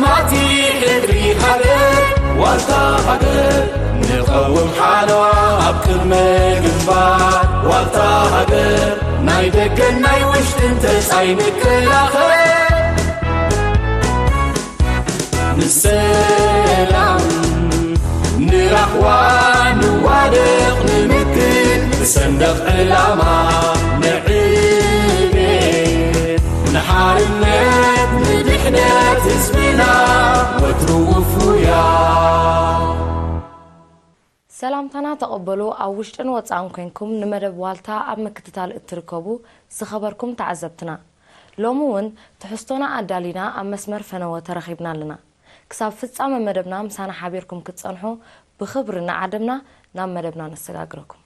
ማቲ ሕድሪ ሃገር ዋልታ ሃገር ንቐውም ሓለዋ ኣብ ቅድመ ግንባር ዋልታ ሃገር ናይ ደገን ናይ ውሽጥን ተጻይ ንከላኸል ንሰላም ንራህዋ ንዋደቕ ንምክት ንሰንደቕ ዕላማ ንዕቤት ንሓርነት ንድሕነት ህዝብና ወትሩ ውፉያ። ሰላምታና ተቐበሉ። ኣብ ውሽጥን ወጻእን ኮንኩም ንመደብ ዋልታ ኣብ ምክትታል እትርከቡ ዝኸበርኩም ተዓዘብትና፣ ሎሚ እውን ትሕዝቶና ኣዳሊና ኣብ መስመር ፈነወ ተረኺብና ኣለና። ክሳብ ፍጻመ መደብና ምሳና ሓቢርኩም ክትጸንሑ ብኽብሪ እናዓደምና ናብ መደብና ነሰጋግረኩም።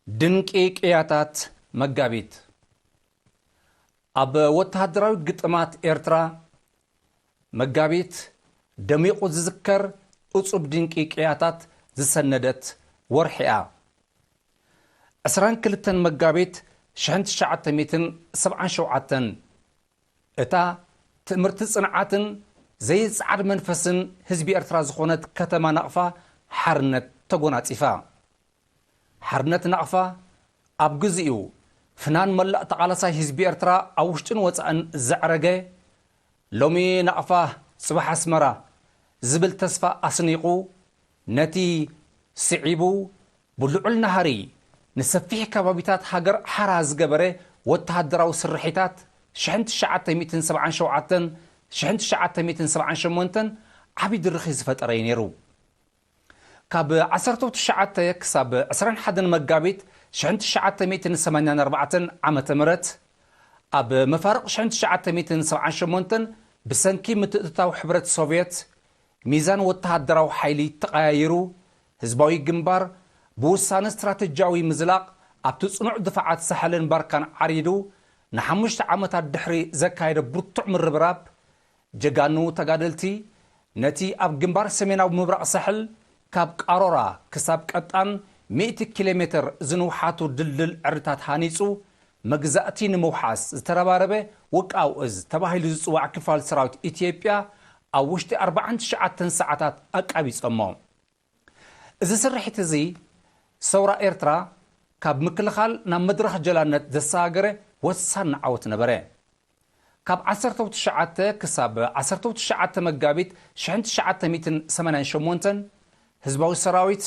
ድንቂ ቅያታት መጋቢት። ኣብ ወተሃደራዊ ግጥማት ኤርትራ፣ መጋቢት ደሚቑ ዝዝከር እጹብ ድንቂ ቅያታት ዝሰነደት ወርሒ እያ። ዕስራን ክልተን መጋቢት ሽሕን ትሽዓተ ሚእትን ሰብዓን ሸውዓተን፣ እታ ትእምርቲ ጽንዓትን ዘይጽዓድ መንፈስን ህዝቢ ኤርትራ ዝኾነት ከተማ ናቕፋ ሓርነት ተጎናጺፋ። ሓርነት ናቕፋ ኣብ ግዚኡ ፍናን መላእ ተቓላሳይ ህዝቢ ኤርትራ ኣብ ውሽጥን ወጻእን ዘዕረገ፣ ሎሚ ናቕፋ ጽባሕ ኣስመራ ዝብል ተስፋ ኣስኒቑ፣ ነቲ ስዒቡ ብልዑል ናህሪ ንሰፊሕ ከባቢታት ሃገር ሓራ ዝገበረ ወተሃደራዊ ስርሒታት ሽሕን ትሽዓተ ሚእትን ሰብዓን ሸውዓተን ሽሕን ትሽዓተ ሚእትን ሰብዓን ሸሞንተን ዓቢ ድርኺ ዝፈጠረ እዩ ነይሩ። ካብ ዓሰርተ ትሽዓተ ክሳብ ዕስራን ሓደን መጋቢት ሽሕን ትሽዓተ ሚእትን ሰማንያን ኣርባዕተን ዓመተ ምህረት፣ ኣብ መፋርቕ ሽሕን ትሽዓተ ሚእትን ሰብዓን ሸሞንተን ብሰንኪ ምትእትታው ሕብረት ሶቭየት፣ ሚዛን ወተሃደራዊ ሓይሊ ተቐያይሩ፣ ህዝባዊ ግንባር ብውሳነ ስትራተጂያዊ ምዝላቕ ኣብቲ ጽኑዕ ድፋዓት ሳሕልን ባርካን ዓሪዱ፣ ንሓሙሽተ ዓመታት ድሕሪ ዘካየደ ብርቱዕ ምርብራብ፣ ጀጋኑ ተጋደልቲ ነቲ ኣብ ግንባር ሰሜናዊ ምብራቕ ሳሕል ካብ ቃሮራ ክሳብ ቀጣን ሚእቲ ኪሎ ሜተር ዝንውሓቱ ድልድል ዕርድታት ሃኒጹ፣ መግዛእቲ ንምውሓስ ዝተረባረበ ውቃው እዝ ተባሂሉ ዝጽዋዕ ክፋል ሰራዊት ኢትዮጵያ ኣብ ውሽጢ ኣርባዓን ትሽዓተን ሰዓታት ኣቃቢጾሞ። እዚ ስርሒት እዚ ሰውራ ኤርትራ ካብ ምክልኻል ናብ መድረኽ ጀላነት ዘሰጋገረ ወሳኒ ዓወት ነበረ። ካብ ዓሰርተ ትሽዓተ ክሳብ ዓሰርተ ትሽዓተ መጋቢት ሽሕን ትሽዓተ ሚእትን ሰማንያን ሸሞንተን ህዝባዊ ሰራዊት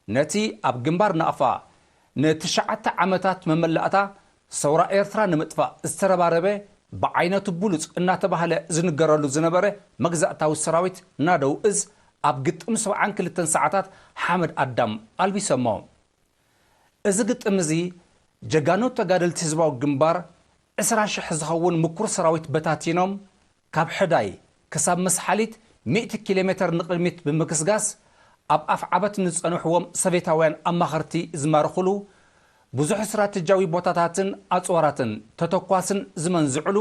ነቲ ኣብ ግንባር ናቕፋ ንትሽዓተ ዓመታት መመላእታ ሰውራ ኤርትራ ንምጥፋእ ዝተረባረበ ብዓይነቱ ብሉጽ እናተባህለ ዝንገረሉ ዝነበረ መግዛእታዊ ሰራዊት ናደው እዝ ኣብ ግጥም ሰብዓን ክልተን ሰዓታት ሓመድ ኣዳም ኣልቢሰሞ። እዚ ግጥም እዚ ጀጋኑ ተጋደልቲ ህዝባዊ ግንባር ዕስራ ሽሕ ዝኸውን ምኩር ሰራዊት በታቲኖም ካብ ሕዳይ ክሳብ መስሓሊት ሚእቲ ኪሎ ሜተር ንቕድሚት ብምግስጋስ ኣብ ኣፍዓበት ንዝጸንሕዎም ሶቬታውያን ኣማኸርቲ ዝማርኹሉ ብዙሕ ስትራተጂያዊ ቦታታትን ኣጽዋራትን ተተኳስን ዝመንዝዕሉ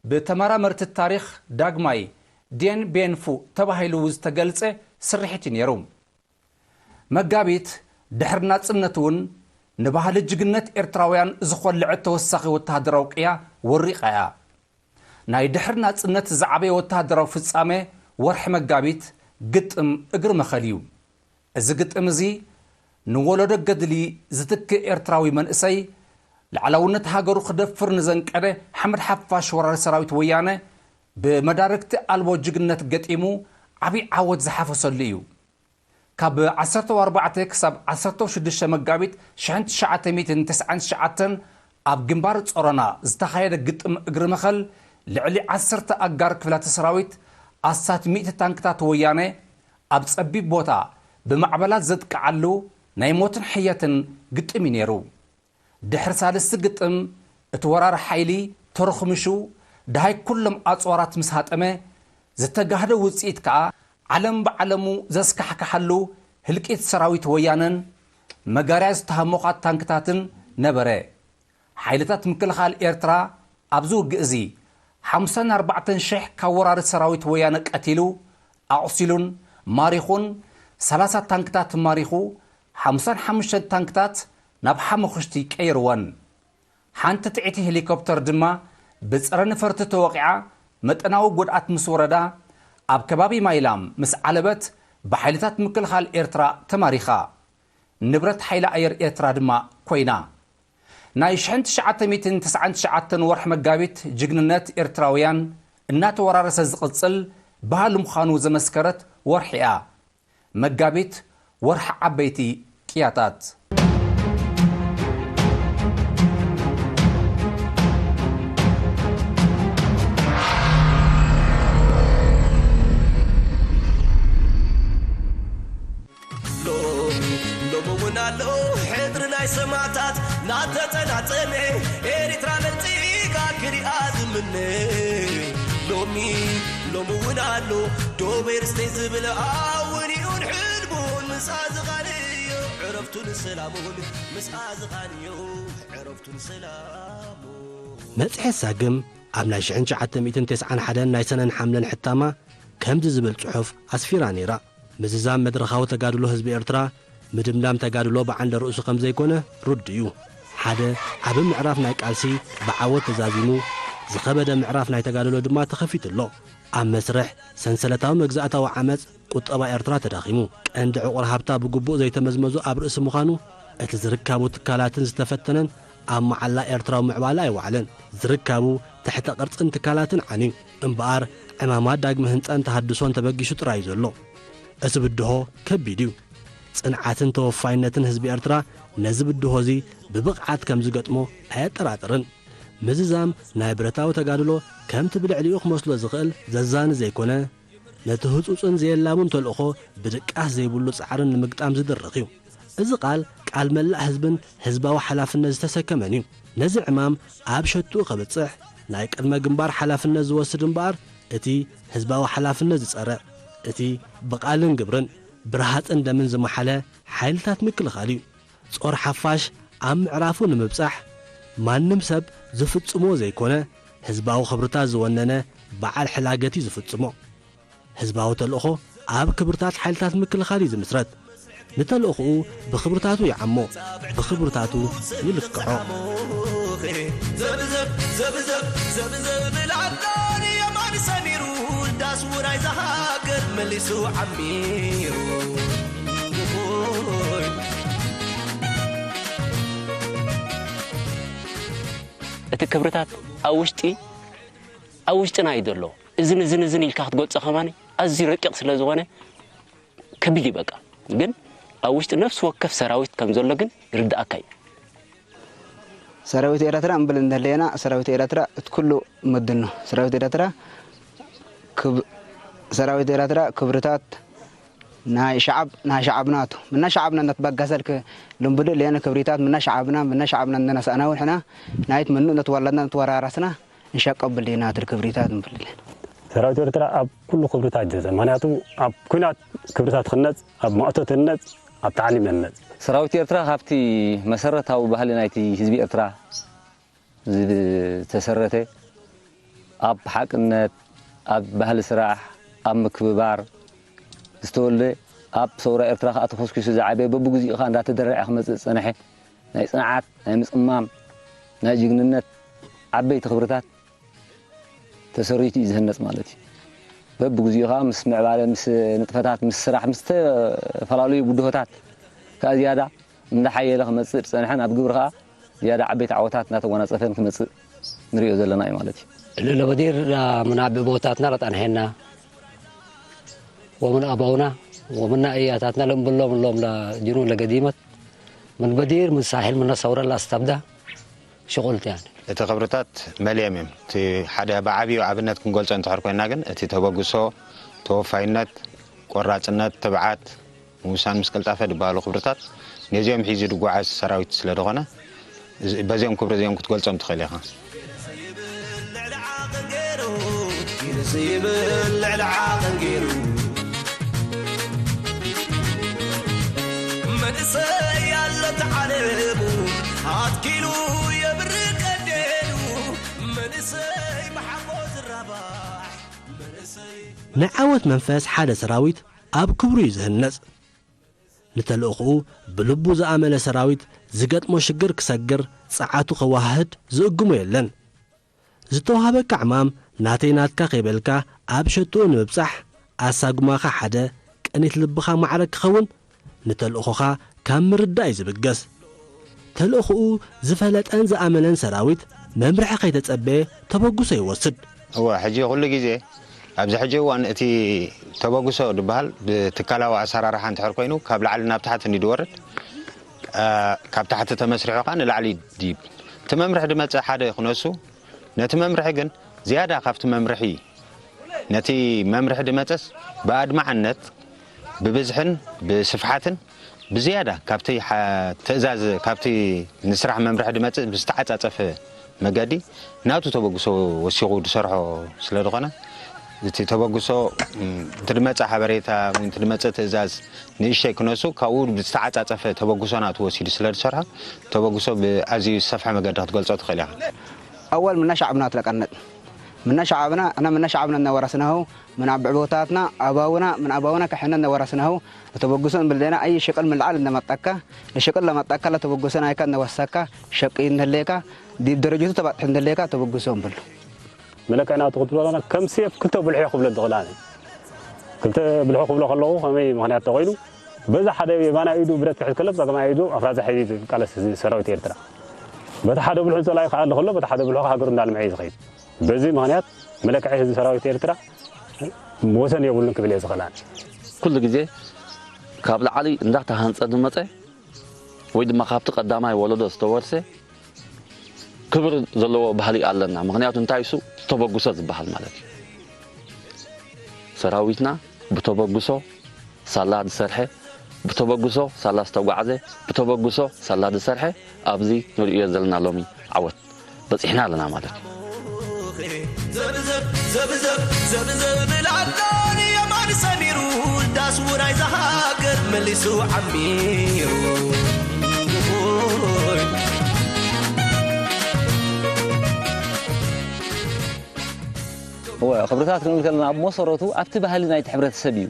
ብተመራመርቲ ታሪኽ ዳግማይ ዲየን ቤን ፉ ተባሂሉ ዝተገልጸ ስርሒት እዩ ነይሩ። መጋቢት ድሕሪ ናጽነት እውን ንባህሊ ጅግነት ኤርትራውያን ዝኾልዐት ተወሳኺ ወተሃደራዊ ቅያ ወሪቓ እያ። ናይ ድሕሪ ናጽነት ዝዓበየ ወተሃደራዊ ፍጻመ ወርሒ መጋቢት ግጥም እግሪ መኸል እዩ። እዚ ግጥም እዚ ንወለዶ ገድሊ ዝትክእ ኤርትራዊ መንእሰይ፣ ልዕላውነት ሃገሩ ክደፍር ንዘንቀደ ሓመድ ሓፋሽ ወራሪ ሰራዊት ወያነ ብመዳርግቲ ኣልቦ ጅግነት ገጢሙ ዓቢ ዓወት ዝሓፈሰሉ እዩ። ካብ ዓሰርተ ኣርባዕተ ክሳብ ዓሰርተ ሽዱሽተ መጋቢት ሽሕን ትሽዓተ ሚእትን ተስዓን ትሽዓተን ኣብ ግንባር ጾሮና ዝተኻየደ ግጥም እግሪ መኸል ልዕሊ ዓሰርተ ኣጋር ክፍላተ ሰራዊት ኣስታት ሚእቲ ታንክታት ወያነ ኣብ ጸቢብ ቦታ ብማዕበላት ዘጥቅዓሉ ናይ ሞትን ሕየትን ግጥም እዩ ነይሩ። ድሕሪ ሳልስቲ ግጥም እቲ ወራር ሓይሊ ተረኽምሹ ደሃይ ኩሎም ኣጽዋራት ምስ ሃጠመ ዝተጋህደ ውጽኢት ከኣ ዓለም ብዓለሙ ዘስካሕክሓሉ ህልቂት ሰራዊት ወያነን መጋርያ ዝተሃሞኻ ታንክታትን ነበረ። ሓይልታት ምክልኻል ኤርትራ ኣብዚ ውግእ እዚ ሓምሳን ኣርባዕተን ሽሕ ካብ ወራሪ ሰራዊት ወያነ ቀቲሉ፣ ኣቑሲሉን ማሪኹን፣ ሰላሳ ታንክታት ማሪኹ፣ ሓምሳን ሓሙሽተን ታንክታት ናብ ሓሙኽሽቲ ቀይርወን። ሓንቲ ጥዕይቲ ሄሊኮፕተር ድማ ብጸረ ነፈርቲ ተወቒዓ፣ መጠናዊ ጉድኣት ምስ ወረዳ፣ ኣብ ከባቢ ማይላም ምስ ዓለበት ብሓይልታት ምክልኻል ኤርትራ ተማሪኻ። ንብረት ሓይሊ ኣየር ኤርትራ ድማ ኮይና። ናይ ሽሕን ትሽዓተ ሚእትን ተስዓን ትሽዓተን ወርሒ መጋቢት ጅግንነት ኤርትራውያን እናተወራረሰ ዝቕጽል ባህሊ ምዃኑ ዘመስከረት ወርሒ እያ። መጋቢት ወርሒ ዓበይቲ ቅያታት። ሎሚ ሎሚ እውን ኣሎ ሕድሪ ናይ ሰማዕታት ናተጸናጸነ ኤሪትራ ነጺጋ ክሪኣ ዝምነ ሎሚ ሎሚ እውን ኣሎ ዶቤር ስቴ ዝብል ኣውኒኡን ሕልሙን ምስኣ ዝኻንዮ ዕረፍቱን ሰላሙን ምስኣ ዝኻንዮ ዕረፍቱን ሰላሙን መጽሔት ሳግም ኣብ ናይ ሽሕን ትሽዓተ ሚእትን ተስዓን ሓደን ናይ ሰነን ሓምለን ሕታማ ከምዚ ዝብል ጽሑፍ ኣስፊራ ነይራ። ምዝዛም መድረኻዊ ተጋድሎ ህዝቢ ኤርትራ፣ ምድምዳም ተጋድሎ ብዓንደ ርእሱ ከም ዘይኮነ ርዱእ እዩ። ሓደ ዓቢ ምዕራፍ ናይ ቃልሲ ብዓወት ተዛዚሙ፣ ዝኸበደ ምዕራፍ ናይ ተጋድሎ ድማ ተኸፊቱ ኣሎ። ኣብ መስርሕ ሰንሰለታዊ መግዛእታዊ ዓመጽ ቁጠባ ኤርትራ ተዳኺሙ፣ ቀንዲ ዕቑር ሃብታ ብግቡእ ዘይተመዝመዙ ኣብ ርእሲ ምዃኑ፣ እቲ ዝርካቡ ትካላትን ዝተፈተነን ኣብ መዓላ ኤርትራዊ ምዕባለ ኣይወዓለን። ዝርካቡ ትሕተ ቅርጽን ትካላትን ዓንዩ እምበኣር፣ ዕማማት ዳግመ ህንጻን ተሃድሶን ተበጊሱ ጥራይ እዩ ዘሎ። እቲ ብድሆ ከቢድ እዩ። ጽንዓትን ተወፋይነትን ህዝቢ ኤርትራ ነዚ ብድሆ እዚ ብብቕዓት ከም ዝገጥሞ ኣየጠራጥርን። ምዝዛም ናይ ብረታዊ ተጋድሎ ከምቲ ብልዕሊኡ ክመስሎ ዝኽእል ዘዛኒ ዘይኮነ፣ ነቲ ህጹጽን ዘየላሙን ተልእኾ ብድቃስ ዘይብሉ ጻዕርን ንምግጣም ዝድርኽ እዩ። እዚ ቃል፣ ቃል መላእ ህዝብን ህዝባዊ ሓላፍነት ዝተሰከመን እዩ። ነዚ ዕማም ኣብ ሸትኡ ከብጽሕ ናይ ቅድመ ግንባር ሓላፍነት ዝወስድ እምበኣር፣ እቲ ህዝባዊ ሓላፍነት ዝጸርዕ፣ እቲ ብቓልን ግብርን ብረሃጽን ደምን ዝመሓለ ሓይልታት ምክልኻል እዩ። ጾር ሓፋሽ ኣብ ምዕራፉ ንምብጻሕ ማንም ሰብ ዝፍጽሞ ዘይኮነ፣ ህዝባዊ ክብርታት ዝወነነ በዓል ሕላገት እዩ ዝፍጽሞ። ህዝባዊ ተልእኾ ኣብ ክብርታት ሓይልታት ምክልኻል እዩ ዝምስረት። ንተልእኾኡ ብኽብርታቱ ይዓሞ፣ ብኽብርታቱ ይልክዖ። ዘብዘብ ዘብዘብ ዘብዘብ ብላዕዳን የማን ሰሚሩ ዳስ ውራይ ዝሃገር መሊሱ ዓሚሩ እቲ ክብርታት ኣብ ውሽጢ ኣብ ውሽጥና እዩ ዘሎ። እዝን እዝን እዝን ኢልካ ክትገልጾ ከማን ኣዝዩ ረቂቕ ስለ ዝኾነ ከቢድ እዩ በቃ። ግን ኣብ ውሽጢ ነፍሲ ወከፍ ሰራዊት ከም ዘሎ ግን ይርድኣካ እዩ። ሰራዊት ኤረትራ እምብል እንተለየና ሰራዊት ኤረትራ እቲ ኩሉ መድኖ ሰራዊት ኤረትራ ክብ ሰራዊት ኤረትራ ክብርታት ናይ ሸዓብ ናይ ሸዓብናቱ ምና ሸዓብና እናተባጋሰልክ ልምብሉ ለየነ ክብሪታት ምና ሸዓብና ምና ሸዓብና እንደናሳእና እውን ሕና ናይት ምኑ ነትዋላድና ነትወራራስና እንሸቀብል ዲና ትል ክብሪታት ንብል ሰራዊት ኤርትራ ኣብ ኩሉ ክብርታት ጀዘ ምክንያቱ ኣብ ኩናት ክብርታት ክነጽ ኣብ ማእቶት ህነጽ ኣብ ታዕሊም ህነጽ ሰራዊት ኤርትራ ካብቲ መሰረታዊ ባህሊ ናይቲ ህዝቢ ኤርትራ ዝተሰረተ ኣብ ሓቅነት ኣብ ባህሊ ስራሕ ኣብ ምክብባር ዝተወልደ ኣብ ሰውራ ኤርትራ ከዓ ተኾስኪሱ ዝዓበየ በብግዚኡ ከዓ እንዳተደረዐ ክመፅእ ዝፀንሐ ናይ ፅንዓት ናይ ምፅማም ናይ ጅግንነት ዓበይቲ ክብርታት ተሰሪቱ እዩ ዝህነፅ ማለት እዩ። በብግዚኡ ከዓ ምስ ምዕባለ ምስ ንጥፈታት ምስ ስራሕ ምስ ዝተፈላለዩ ብድሆታት ከዓ ዝያዳ እንዳሓየለ ክመፅእ ዝፀንሐን ኣብ ግብሪ ከዓ ዝያዳ ዓበይቲ ዓወታት እናተጎናፀፈን ክመፅእ ንሪኦ ዘለና እዩ ማለት እዩ። للبدير من أبي بوتاتنا لطنحنا ومن أبونا ومن أياتاتنا لنبلوم لهم لجنون لقديمة من بدير من ساحل من الثورة لا استبدى شغلت يعني እቲ ክብርታት መሊኦም እዮም። እቲ ሓደ ብዓብዩ ኣብነት ክንገልፆ እንትሕር ኮይና ግን እቲ ተበግሶ፣ ተወፋይነት፣ ቆራፅነት፣ ትብዓት፣ ምውሳን ምስ ቅልጣፈ ዝበሃሉ ክብርታት ነዚኦም ሒዙ ዝጓዓዝ ሰራዊት ስለ ዝኾነ በዚኦም ክብሪ እዚኦም ክትገልፆም ትኽእል ኢኻ። መንእሰይ ኣሎ ናይ ዓወት መንፈስ ሓደ ሰራዊት ኣብ ክብሩ እዩ ዝህነጽ። ንተልእኾኡ ብልቡ ዝኣመነ ሰራዊት ዝገጥሞ ሽግር ክሰግር፣ ጸዓቱ ከዋህህድ ዝእግሞ የለን። ዝተዋህበካ ዕማም ናተይ ናትካ ከይበልካ ኣብ ሸትኡ ንምብጻሕ፣ ኣሳጉማኻ ሓደ፣ ቅኒት ልብኻ ማዕረ ክኸውን፣ ንተልእኾኻ ካብ ምርዳእ እዩ ዝብገስ። ተልእኾኡ ዝፈለጠን ዝኣመነን ሰራዊት መምርሒ ከይተጸበየ ተበግሶ ይወስድ። እወ፣ ሕጂ ኩሉ ግዜ ኣብዚ ሕጂ እዋን እቲ ተበግሶ ዝበሃል ብትካላዊ ኣሰራርሓ እንድሕር ኮይኑ ካብ ላዕሊ ናብ ታሕቲ እንድዩ ዝወርድ፣ እ፣ ካብ ታሕቲ ተመስሪሑ ከኣ ንላዕሊ ይድይብ። እቲ መምርሒ ዝመጽእ ሓደ ክነሱ፣ ነቲ መምርሒ ግን ዝያዳ ካብቲ መምርሒ፣ ነቲ መምርሒ ዝመጸስ ብኣድማዕነት፣ ብብዝሕን ብስፍሓትን ብዝያዳ ካብቲ ሓ-፣ ትእዛዝ፣ ካብቲ ንስራሕ መምርሒ ዝመጽእ ብዝተዓጻጸፈ መገዲ ናቱ ተበግሶ ወሲኹ ዝሰርሖ ስለ ዝኾነ፣ እቲ ተበግሶ፣ እም፣ እቲ ዝመጽእ ሓበሬታ ወይ እቲ ዝመጽእ ትእዛዝ ንእሽተይ ክነሱ ካብኡ ብዝተዓጻጸፈ ተበግሶ ናቱ ወሲዱ ስለ ዝሰርሖ፣ ተበግሶ ብኣዝዩ ዝሰፍሐ መገዲ ክትገልጾ ትኽእል ኢኻ። أول منا شعبنا أطلقنا، منا شعبنا، أنا منا شعبنا نورثناه من أبعبوتاتنا، أباونا من أباونا كحنا نورثناه. ተበግሶ እንብል ዴና ኣይ ሽቅል ምልዓል እንደመጣካ፣ ሽቅል ለመጣካ ለተበግሶ ናይካ እንደወሰካ፣ ሸቂ እንደሌካ፣ ዲብ ደረጀቱ ተባጥሕ እንደሌካ ተበግሶ እንብል። መለክዒ ናቱ ክትብሎ ከለና ከም ሴፍ ክልተ ብልሑ እየ ክብሎ ዝኽእል ኣነ። ክልተ ብልሑ ክብሎ ከለኹ ከመይ ምኽንያት ተኾይኑ፣ በዛ ሓደ የማናይ ኢዱ ብረት ክሕዝ ከሎ፣ ብጸጋማይ ኢዱ ኣፍራዛ ሒዙ ዝቃለስ እዚ ሰራዊት ኤርትራ። በቲ ሓደ ብልሑ ጸላኢ ክኣሊ ከሎ፣ በቲ ሓደ ብልሑ ሃገሩ እንዳልምዐ እዩ ዝኸይድ። በዚ ምኽንያት መለክዒ ህዝቢ ሰራዊት ኤርትራ ወሰን የብሉን ክብል እየ ዝኽእል ኣነ። ኩሉ ግዜ ካብ ላዕሊ እንዳተሃንጸ ዝመጸ ወይ ድማ ካብቲ ቀዳማይ ወለዶ ዝተወርሰ ክብሪ ዘለዎ ባህሊ ኣለና። ምኽንያቱ እንታይ እሱ ተበግሶ ዝበሃል ማለት እዩ። ሰራዊትና ብተበግሶ ሳላ ዝሰርሐ፣ ብተበግሶ ሳላ ዝተጓዕዘ፣ ብተበግሶ ሳላ ዝሰርሐ ኣብዚ ንርእዮ ዘለና ሎሚ ዓወት በጺሕና ኣለና ማለት እዩ። ዘብዘብ፣ ዘብዘብ፣ ዘብዘብ ብላዕሎን የማን ሰሚሩ፣ ዳስ ውራይ ዝሃገር መሊሱ ዓሚሩ። እወ፣ ክብርታት ክንብል ከለና፣ ኣብ መሰረቱ ኣብቲ ባህሊ ናይቲ ሕብረተሰብ እዩ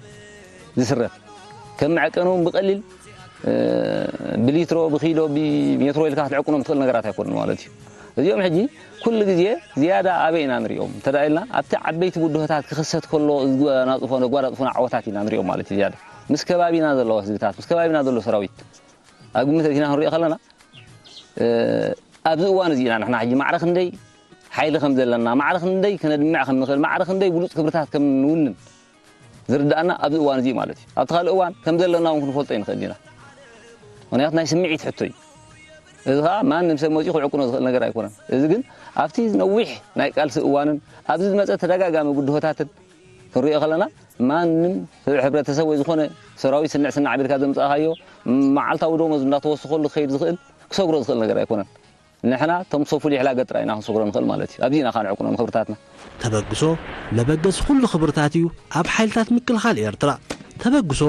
ዝስረፍ። ከም መዐቀኒ እውን ብቐሊል፣ እ፣ ብሊትሮ፣ ብኪሎ፣ ብሜትሮ ኢልካ ክትዕቅኖም ትኽእል ነገራት ኣይኮኑን ማለት እዩ። እዚኦም ሕጂ ኩሉ ግዜ ዝያዳ ኣበይ ኢና ንሪኦም እንተ ደኣ ኢልና፣ ኣብቲ ዓበይቲ ብድሆታት ክኽሰት ከሎ ዝጓናጽፎ፣ ዘጓናጽፉና ዓወታት ኢና ንሪኦም ማለት እዩ። ዝያዳ ምስ ከባቢና ዘለዋ ህዝብታት፣ ምስ ከባቢና ዘሎ ሰራዊት ኣብ ግምት ኣእቲና ክንሪኦ ከለና፣ እ፣ ኣብዚ እዋን እዚ ኢና ንሕና ሕጂ ማዕረ ክንደይ ሓይሊ ከም ዘለና፣ ማዕረ ክንደይ ከነድምዕ ከም ንኽእል፣ ማዕረ ክንደይ ብሉጽ ክብርታት ከም ንውንን ዝርድኣና ኣብዚ እዋን እዚ ማለት እዩ። ኣብቲ ካልእ እዋን ከም ዘለና እውን ክንፈልጦ ኣይንኽእል ኢና። ምኽንያቱ ናይ ስምዒት ሕቶ እዩ። እዚ ኸኣ ማንም ሰብ መጺኡ ክዕቅኖ ዝኽእል ነገር ኣይኮነን። እዚ ግን ኣብቲ ነዊሕ ናይ ቃልሲ እዋንን ኣብዚ ዝመጸ ተደጋጋሚ ብድሆታትን ክንሪኦ ከለና፣ ማንም ሰብ ሕብረተሰብ ወይ ዝኾነ ሰራዊት ስንዕ ስናዕ ኣቢልካ ዘምጻእካዮ፣ መዓልታዊ ደሞዝ እንዳተወሰኸሉ ክኸይድ ዝኽእል፣ ክሰግሮ ዝኽእል ነገር ኣይኮነን። ንሕና እቶም ሰፉ ሊሕላ ገጥራ ኢና ክንሰግሮ ንኽእል ማለት እዩ። ኣብዚ ኢና ከኣ ንዕቅኖም ክብርታትና። ተበግሶ መበገሲ ኩሉ ክብርታት እዩ ኣብ ሓይልታት ምክልኻል ኤርትራ። ተበግሶ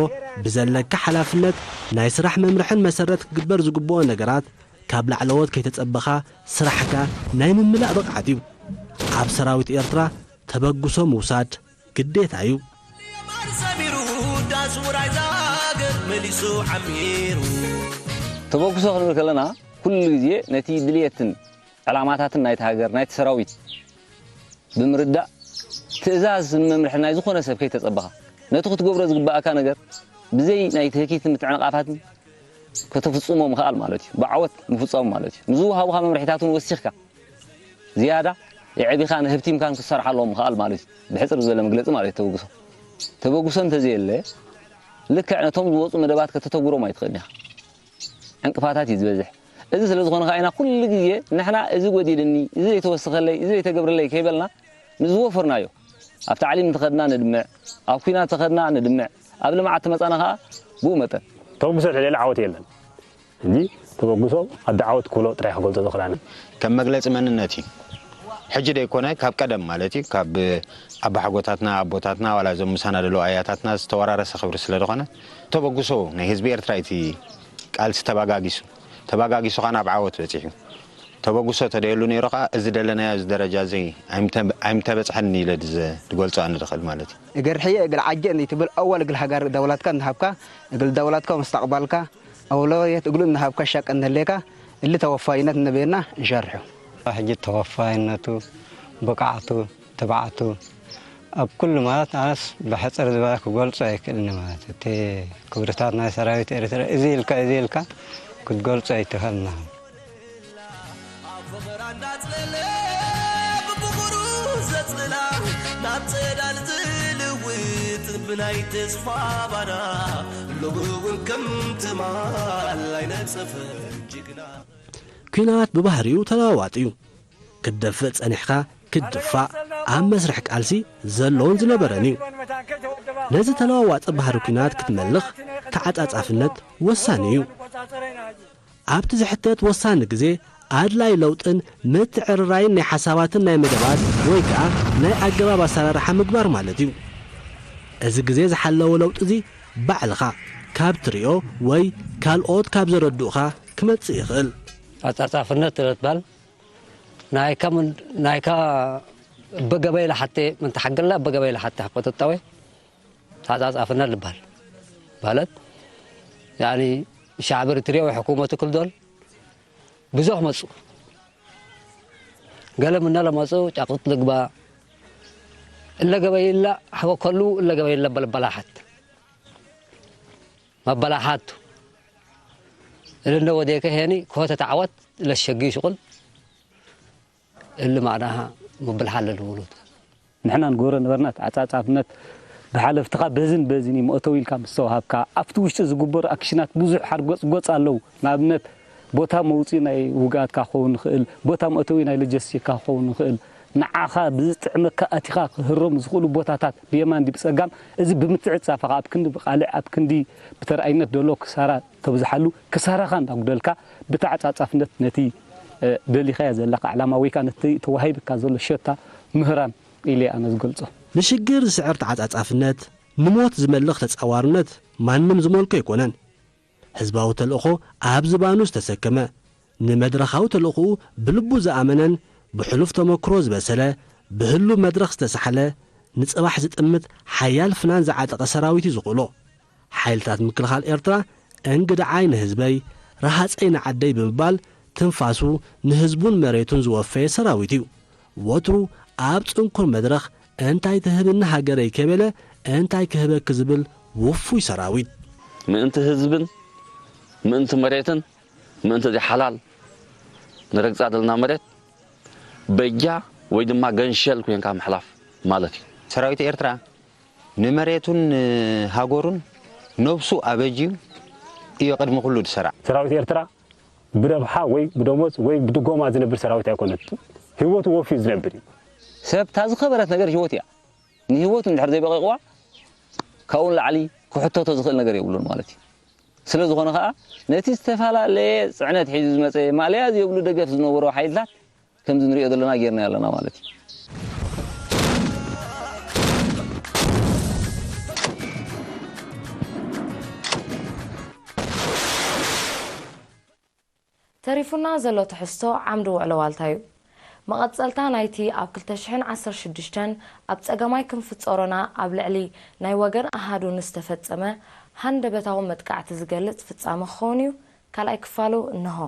ብዘለካ ሓላፍነት ናይ ስራሕ መምርሕን መሰረት ክግበር ዝግብኦ ነገራት ካብ ላዕለዎት ከይተጸበኻ ስራሕካ ናይ ምምላእ ብቕዓት እዩ። ኣብ ሰራዊት ኤርትራ ተበግሶ ምውሳድ ግዴታ እዩ። የማን ሰሚሩ ዳስ ውራይ ዛገር መሊሱ ዓሚሩ። ተበግሶ ክንብል ከለና ኩሉ ግዜ ነቲ ድልየትን ዕላማታትን ናይቲ ሃገር፣ ናይቲ ሰራዊት ብምርዳእ ትእዛዝ መምርሒ ናይ ዝኾነ ሰብ ከይተጸበኻ ነቲ ክትገብሮ ዝግባኣካ ነገር ብዘይ ናይ ትህኪትን ምትዕንቓፋትን ከተፍጽሞ ምኽኣል ማለት እዩ። ብዓወት ምፍጻሙ ማለት እዩ። ንዝወሃቡኻ መምርሒታት እውን ወሲኽካ ዝያዳ የዕቢኻን ህብቲምካን ክትሰርሓሎም ምኽኣል ማለት እዩ። ብሕጽር ዝበለ መግለጺ ማለት እዩ ተበግሶ። ተበግሶ እንተዘየለ ልክዕ ነቶም ዝወጹ መደባት ከተተግብሮም ኣይትኽእልን ኢኻ። ዕንቅፋታት እዩ ዝበዝሕ። እዚ ስለ ዝኾነ ከኣ ኢና ኩሉ ግዜ ንሕና እዚ ጎዲልኒ፣ እዚ ዘይተወሰኸለይ፣ እዚ ዘይተገብረለይ ከይበልና ምስ ዝወፈርናዮ ኣብ ታዕሊም እንተኸድና ንድምዕ፣ ኣብ ኲናት ተኸድና ንድምዕ፣ ኣብ ልምዓት ተመጻና ከኣ ብኡ መጠን። ተበግሶ ተልየለ ዓወት የለን። ሕጂ ተበግሶ ኣደ ዓወት ክብሎ ጥራይ ክገልጾ ዝኽእል ኣነ። ከም መግለጺ መንነት እዩ። ሕጂ ደይኮነ ካብ ቀደም ማለት እዩ፣ ካብ ኣባሓጎታትና፣ ኣቦታትና፣ ዋላ እዞም ምሳና ዘለዉ ኣያታትና ዝተወራረሰ ክብሪ ስለ ዝኾነ፣ ተበግሶ ናይ ህዝቢ ኤርትራ እቲ ቃልሲ ተባጋጊሱ፣ ተባጋጊሱ ኸኣ ናብ ዓወት በጺሑ። ተበግሶ ተደየሉ ነይሩ ከዓ፣ እዚ ደለናዮ እዚ ደረጃ እዚ ኣይምተ-፣ ኣይምተበፅሐን ኢለ ድዘ-፣ ድገልፆ ኣነ ድኽእል ማለት እዩ። እግል ሕየ እግል ዓጀ እንዲ ትብል፣ ኣወል እግል ሃገር ደውላትካ እንድሃብካ፣ እግል ደውላትካ መስተቕባልካ፣ ኣውለየት እግሉ እንድሃብካ ሻቅ እንድህሌካ፣ እሊ ተወፋይነት እንበየና እንሸርሑ። ሕጂ ተወፋይነቱ፣ ብቕዓቱ፣ ትብዓቱ፣ ኣብ ኩሉ ማለት ኣነስ ብሕፅር ዝበለ ክገልጾ ኣይክእልን ማለት እቲ ክብርታት ናይ ሰራዊት ኤርትራ እዚ ኢልካ፣ እዚ ኢልካ ክትገልጾ ኣይትኽእልን። ኣፎመራ እንዳጽለለ ብፍቕሩ ዘጽልላ ናብ ጽላል ዝልውጥ ብናይ ተስፋ ባና ሎሚ እውን ከም ትማል ኣይነጽፍን ጅግና። ኲናት ብባህሪኡ ተለዋዋጢ እዩ። ክትደፍእ ጸኒሕካ ክትድፋእ ኣብ መስርሕ ቃልሲ ዘሎን ዝነበረን እዩ። ነዚ ተለዋዋጢ ባህሪ ኲናት ክትመልኽ ተዓጻጻፍነት ወሳኒ እዩ። ኣብቲ ዝሕተት ወሳኒ ግዜ ኣድላይ ለውጥን ምትዕርራይን ናይ ሓሳባትን ናይ መደባት ወይ ከኣ ናይ ኣገባብ ኣሰራርሓ ምግባር ማለት እዩ። እዚ ግዜ ዝሓለወ ለውጢ እዚ ባዕልኻ ካብ ትርእዮ ወይ ካልኦት ካብ ዘረድኡኻ ክመጽእ ይኽእል። ኣጻጻፍነት ትበሃል ናይካ ምን-፣ ናይካ በገበይ ለሓቴ ምን ተሓገላ በገበይ ለሓቴ ሓቆ ተጣወ ተዓጻጻፍነት ልባል ማለት ያኒ ሻዕብ ኤርትርያ ወይ ሕኩመቱ ክልዶል ብዙሕ መጹ። ገለ ምና ለመጹ ጫቕጥ ልግባ እለ ገበይ ኢላ ሕወ ከሉ እለ ገበይ ኢላ በልበላሓት መበላሓቱ እለ እንደ ወዴከ ሄኒ ኮተ ተዓወት ለሸጊ ሽቁል እሊ ማዕዳሃ ምብል ሓለል ውሉድ። ንሕና ንገብሮ ነበርና ተዓጻጻፍነት ብሓለፍትኻ በዝን በዝን እዩ መእተዊ ኢልካ ምስ ተዋሃብካ፣ ኣብቲ ውሽጢ ዝግበሩ ኣክሽናት ብዙሕ ሓርጎጽጎጽ ኣለዉ። ንኣብነት፣ ቦታ መውጽኢ ናይ ውግኣትካ ክኸውን ይኽእል፣ ቦታ መእተዊ ናይ ሎጂስቲክካ ክኸውን ይኽእል። ንዓኻ ብዝጥዕመካ ኣቲኻ ክህረሙ ዝኽእሉ ቦታታት ብየማን ድዩ ብጸጋም፣ እዚ ብምትዕጻፍኻ ኣብ ክንዲ ብቓልዕ፣ ኣብ ክንዲ ብተራእይነት ዘሎ ክሳራ ተብዝሓሉ፣ ክሳራኻ እንዳጉደልካ ብተዓጻጻፍነት ነቲ፣ እ፣ ደሊኻዮ ዘለኻ ዕላማ ወይ ከኣ ነቲ ተዋሂብካ ዘሎ ሸታ ምህራም ኢለ ኣነ ዝገልጾ። ንሽግር ዝስዕር ተዓጻጻፍነት፣ ንሞት ዝመልኽ ተጻዋርነት ማንም ዝመልኮ ኣይኮነን። ህዝባዊ ተልእኾ ኣብ ዝባኑ ዝተሰከመ፣ ንመድረኻዊ ተልእኾኡ ብልቡ ዝኣመነን ብሕሉፍ ተመክሮ ዝበሰለ፣ ብህሉብ መድረኽ ዝተሳሕለ፣ ንጽባሕ ዝጥምት ሓያል ፍናን ዝዓጠቐ ሰራዊት እዩ ዝኽእሎ። ሓይልታት ምክልኻል ኤርትራ፣ "እንግድዓይ ንህዝበይ፣ ረሃጸይ ንዓደይ" ብምባል ትንፋሱ ንህዝቡን መሬቱን ዝወፈየ ሰራዊት እዩ። ወትሩ ኣብ ጽንኩር መድረኽ "እንታይ ትህብኒ ሃገረይ" ከይበለ "እንታይ ክህበኪ" ዝብል ውፉይ ሰራዊት። ምእንቲ ህዝብን ምእንቲ መሬትን ምእንቲ እዚ ሓላል ንረግጻ ዘለና መሬት በጃ ወይ ድማ ገንሸል ኮይንካ ምሕላፍ ማለት እዩ። ሰራዊት ኤርትራ ንመሬቱን ንሃገሩን ነብሱ ኣበጅዩ እዩ ቅድሚ ኩሉ ዝሰርዕ። ሰራዊት ኤርትራ ብረብሓ ወይ ብደሞዝ ወይ ብድጎማ ዝነብር ሰራዊት ኣይኮነን። ህይወቱ ወፍዩ ዝነብር እዩ። ሰብ እታ ዝኸበረት ነገር ህይወት እያ። ንህይወቱ እንድሕር ዘይበቂቕዋ ካብኡ ንላዕሊ ክሕተቶ ዝኽእል ነገር የብሉን ማለት እዩ። ስለ ዝኾነ ኸኣ ነቲ ዝተፈላለየ ጽዕነት ሒዙ ዝመጸ ማልያ ዘይብሉ ደገፍ ዝነበሮ ሓይልታት ከምዚ ንሪኦ ዘለና ጌርና ኣለና ማለት እዩ። ተሪፉና ዘሎ ትሕዝቶ ዓምዲ ውዕሎ ዋልታ እዩ። መቐጸልታ ናይቲ ኣብ ክልተ ሽሕን ዓሰርተ ሽዱሽተን ኣብ ጸገማይ ክንፊ ጾሮና ኣብ ልዕሊ ናይ ወገን ኣሃዱ ንዝተፈጸመ ሃንደበታዊ መጥቃዕቲ ዝገልጽ ፍጻመ ክኸውን እዩ። ካልኣይ ክፋሉ እንሆ።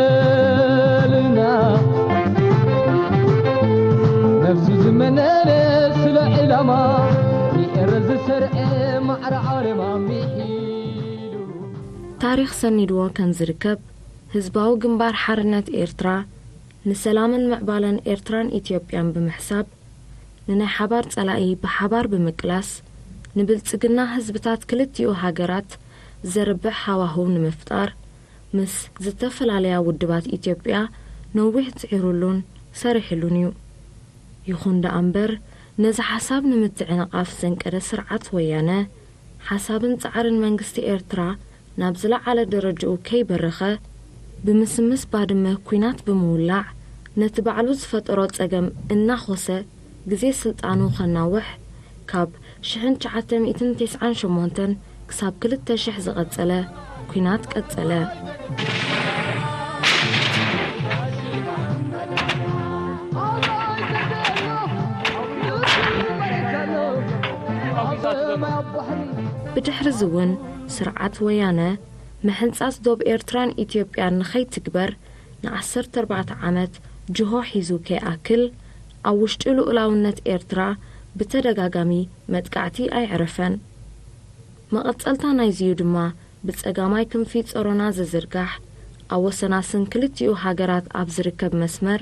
ጎብለልና ነፍሱ ዝመነነ ስለ ዕላማ ይኤረ ዝሰርዐ ማዕረ ዓለማ ምሒሉ። ታሪኽ ሰኒድዎ ከም ዝርከብ፣ ህዝባዊ ግንባር ሓርነት ኤርትራ ንሰላምን ምዕባለን ኤርትራን ኢትዮጵያን ብምሕሳብ፣ ንናይ ሓባር ጸላኢ ብሓባር ብምቅላስ፣ ንብልጽግና ህዝብታት ክልቲኡ ሃገራት ዘርብሕ ሃዋህው ንምፍጣር፣ ምስ ዝተፈላለያ ውድባት ኢትዮጵያ ነዊሕ ጽዒሩሉን ሰሪሕሉን እዩ። ይኹን ደኣ እምበር፣ ነዚ ሓሳብ ንምትዕንቓፍ ዘንቀደ ስርዓት ወያነ፣ ሓሳብን ጻዕርን መንግስቲ ኤርትራ ናብ ዝለዓለ ደረጃኡ ከይበረኸ፣ ብምስምስ ባድመ ኲናት ብምውላዕ፣ ነቲ ባዕሉ ዝፈጠሮ ጸገም እናኾሰ፣ ግዜ ስልጣኑ ከናውሕ፣ ካብ ሽሕን ትሽዓተ ሚእትን ተስዓን ሸሞንተን ክሳብ ክልተ ሽሕ ዝቐጸለ ኲናት ቀጸለ። ብድሕርዚ እውን ስርዓት ወያነ ምሕንጻጽ ዶብ ኤርትራን ኢትዮጵያን ንኸይትግበር ንዓሰርተ ኣርባዕተ ዓመት ጅሆ ሒዙ ከይኣክል፣ ኣብ ውሽጢ ልኡላውነት ኤርትራ ብተደጋጋሚ መጥቃዕቲ ኣየዕረፈን። መቐጸልታ ናይዚ'ዩ ድማ ብጸጋማይ ክንፊ ጸሮና ዝዝርጋሕ፣ ኣብ ወሰናስን ክልቲኡ ሃገራት ኣብ ዝርከብ መስመር፣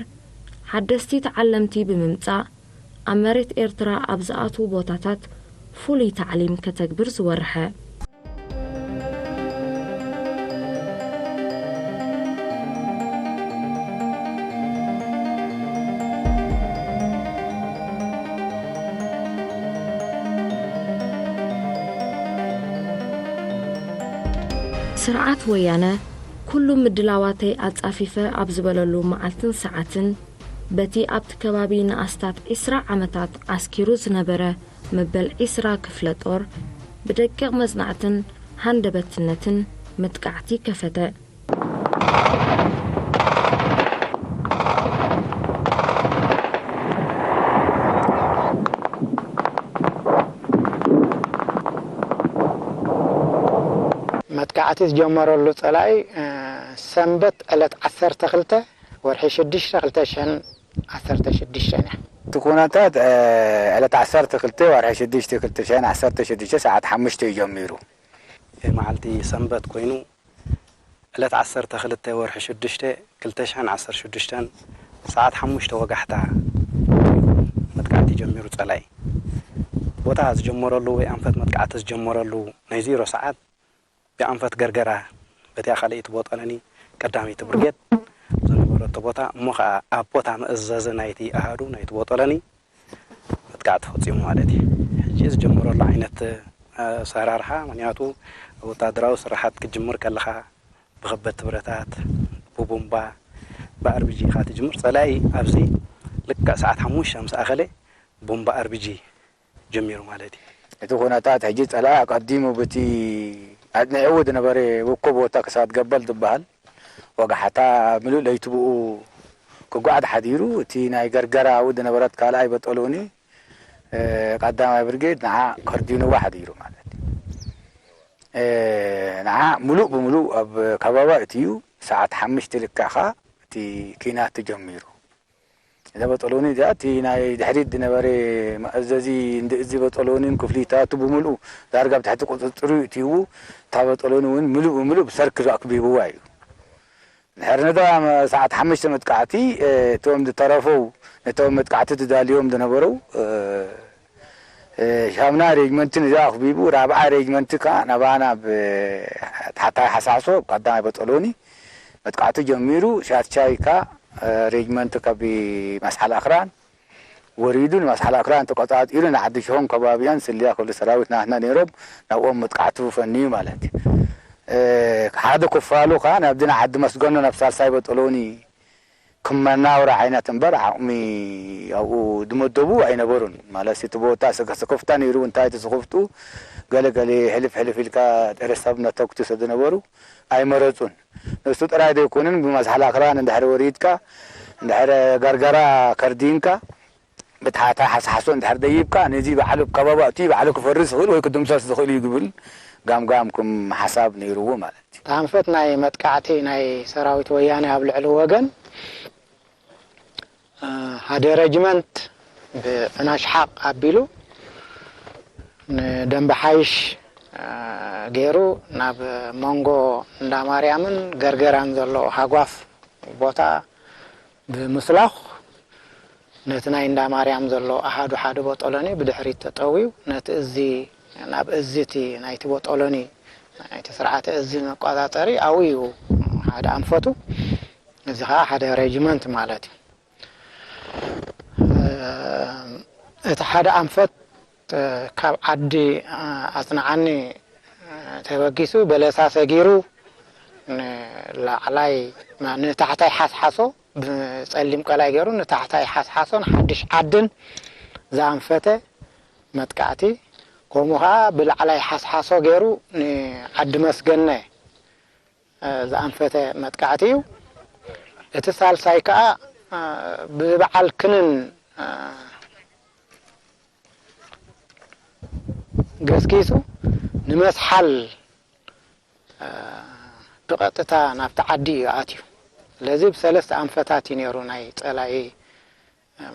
ሓደስቲ ተዓለምቲ ብምምጻእ፣ ኣብ መሬት ኤርትራ ኣብ ዝኣትዉ ቦታታት ፍሉይ ታዕሊም ከተግብር ዝወርሐ። ስርዓት ወያነ፣ ኩሉ ምድላዋተይ ኣጻፊፈ ኣብ ዝበለሉ መዓልትን ሰዓትን፣ በቲ ኣብቲ ከባቢ ንኣስታት ዒስራ ዓመታት ዓስኪሩ ዝነበረ መበል ዒስራ ክፍለ ጦር፣ ብደቂቕ መጽናዕትን ሃንደበትነትን መጥቃዕቲ ከፈተ። መጥቃዕቲ ዝጀመረሉ ጸላኢ፣ እ፣ ሰንበት ዕለት ዓሰርተ ክልተ ወርሒ ሽዱሽተ ክልተ ሽሕን ዓሰርተ ሽዱሽተን እያ። እቲ ኩነታት፣ እ፣ ዕለት ዓሰርተ ክልተ ወርሒ ሽዱሽተ ክልተ ሽሕን ዓሰርተ ሽዱሽተ ሰዓት ሓሙሽተ እዩ ጀሚሩ። መዓልቲ ሰንበት ኮይኑ፣ ዕለት ዓሰርተ ክልተ ወርሒ ሽዱሽተ ክልተ ሽሕን ዓሰርተ ሽዱሽተን ሰዓት ሓሙሽተ ወጋሕታ መጥቃዕቲ ጀሚሩ ጸላኢ። ቦታ ዝጀመረሉ ወይ ኣንፈት መጥቃዕቲ ዝጀመረሉ ናይ ዜሮ ሰዓት ብኣንፈት ገርገራ፣ በቲኣ ካልኣይቲ ቦጦለኒ ቀዳመይቲ ብርጌድ ዝነበረቶ ቦታ፣ እሞ ኸዓ ኣብ ቦታ መእዘዚ ናይቲ ኣሃዱ ናይቲ ቦጦለኒ መጥቃዕቲ ፈጺሙ ማለት እዩ። ሕጂ ዝጀመረሉ ዓይነት ኣሰራርሓ፣ ምኽንያቱ ወታደራዊ ስራሓት ክትጅምር ከለኻ ብኸበድቲ ብረታት፣ ብቡምባ፣ ብኣርቢጂ ኢኻ ትጅምር። ጸላኢ ኣብዚ ልክዕ ሰዓት ሓሙሽተ ምስ ኣኸለ ቡምባ ኣርቢጂ ጀሚሩ ማለት እዩ። እቲ ኩነታት ሕጂ ጸላኢ ኣቐዲሙ ብቲ ኣጽኒዕዎ ዝነበረ ውኮ ቦታ ክሳድ ገበል ዝበሃል ወጋሕታ ምሉእ ለይቲ ብኡ ክጓዓት ሓዲሩ፣ እቲ ናይ ገርገራ ኣብኡ ዝነበረት ካልኣይ በጠሎኒ፣ እ፣ ቀዳማይ ብርጌድ ንዓ ከርዲንዋ ሓዲሩ ማለት እዩ። እ፣ ንዓ ምሉእ ብምሉእ ኣብ ከበባ እትዩ። ሰዓት ሓሙሽተ ልክዕ ኸኣ እቲ ኲናት ተጀሚሩ። እዛ በጠሎኒ እዚኣ፣ እቲ ናይ ድሕሪት ዝነበረ መእዘዚ እንድእዚ በጠሎኒን ክፍሊታቱ ብምልኡ ዳርጋ ኣብ ትሕቲ ቁጽጽሩ እትይዉ፣ እታ በጠሎኒ እውን ምሉእ ብምሉእ ብሰርክ ኣክቢብዋ እዩ። ድሕሪ ነዛ መ-፣ ሰዓት ሓሙሽተ መጥቃዕቲ፣ እ፣ እቶም ዝተረፈው ነቶም መጥቃዕቲ ተዳልዮም ዝነበሩ፣ እ፣ እ፣ ሻምናይ ሬጅመንትን እዚኣ ኣኽቢቡ፣ ራብዓይ ሬጅመንቲ ከኣ ናባና ብ-፣ ታሕታይ ሓሳሶ፣ ቀዳማይ በጠሎኒ መጥቃዕቲ ጀሚሩ። ሻትሻይ ከኣ፣ እ፣ ሬጅመንቲ ካብ ማስሓል ኣኽራን ወሪዱ፣ ንማስሓል ኣክራን ተቆጻጺሩ፣ ንዓዲ ሽሆን ከባቢኣን ስልያ ክብሉ ሰራዊት ናትና ነይሮም፣ ናብኦም መጥቃዕቱ ፈንዩ ማለት እዩ። እ፣ ሓደ ክፋሉ ከኣ ናብዚ ንዓዲ መስገኖ ናብ ሳልሳይ በጠሎኒ ክመናውራ ዓይነት እምበር፣ ዓቕሚ ኣብኡ ዝመደቡ ኣይነበሩን። ማለት እቲ ቦታ ስክ-፣ ስክፍታ ነይሩ፣ እንታይ እቲ ስክፍቱ፣ ገለ ገለ ሕልፍ ሕልፍ ኢልካ ጸረ ሰብ ነተኩሱ ስለ ዝነበሩ ኣይመረጹን። ንሱ ጥራይ ዘይኮነን፣ ብማስሓል ኣክራን እንድሕር ወሪድካ፣ እንድሕር ገርገራ ከርዲንካ፣ ብታሕታ ሓስሓሶ እንድሕር ደይብካ፣ ነዚ ባዕሉ ከበባ እቲ ባዕሉ ክፈርስ ዝኽእል ወይ ክድምሰስ ዝኽእል እዩ ዝብል ጋምጋም ከም ሓሳብ ነይርዎ ማለት እዩ። እቲ ኣንፈት ናይ መጥቃዕቲ ናይ ሰራዊት ወያነ ኣብ ልዕሊ ወገን፣ እ፣ ሓደ ረጅመንት ብዕናሽ ሓቕ ኣቢሉ ንደንበ ሓይሽ፣ እ፣ ገይሩ ናብ መንጎ እንዳ ማርያምን ገርገራን ዘሎ ሃጓፍ ቦታ ብምስላኽ፣ ነቲ ናይ እንዳ ማርያም ዘሎ ኣሃዱ ሓደ ቦጦሎኒ ብድሕሪት ተጠውዩ፣ ነቲ እዚ፣ ናብ እዚ እቲ ናይቲ ቦጦሎኒ፣ ናይቲ ስርዓተ እዚ መቋጻጸሪ ኣብኡ እዩ ሓደ ኣንፈቱ። እዚ ኸኣ ሓደ ሬጅመንት ማለት እዩ። እቲ ሓደ ኣንፈት ካብ ዓዲ ኣጽንዓኒ ተበጊሱ በለሳ ሰጊሩ ንላዕላይ ንታሕታይ ሓስሓሶ ብጸሊም ቀላይ ገይሩ ንታሕታይ ሓስሓሶን ሓድሽ ዓድን ዝኣንፈተ መጥቃዕቲ፣ ከምኡ ኸዓ ብላዕላይ ሓስሓሶ ገይሩ ንዓዲ መስገነ ዝኣንፈተ መጥቃዕቲ እዩ። እቲ ሳልሳይ ከኣ ብበዓል ክንን ገስጊሱ ንመስሓል ብቐጥታ ናብቲ ዓዲ እዩ ኣትዩ። ስለዚ ብሰለስተ ኣንፈታት እዩ ነይሩ ናይ ጸላኢ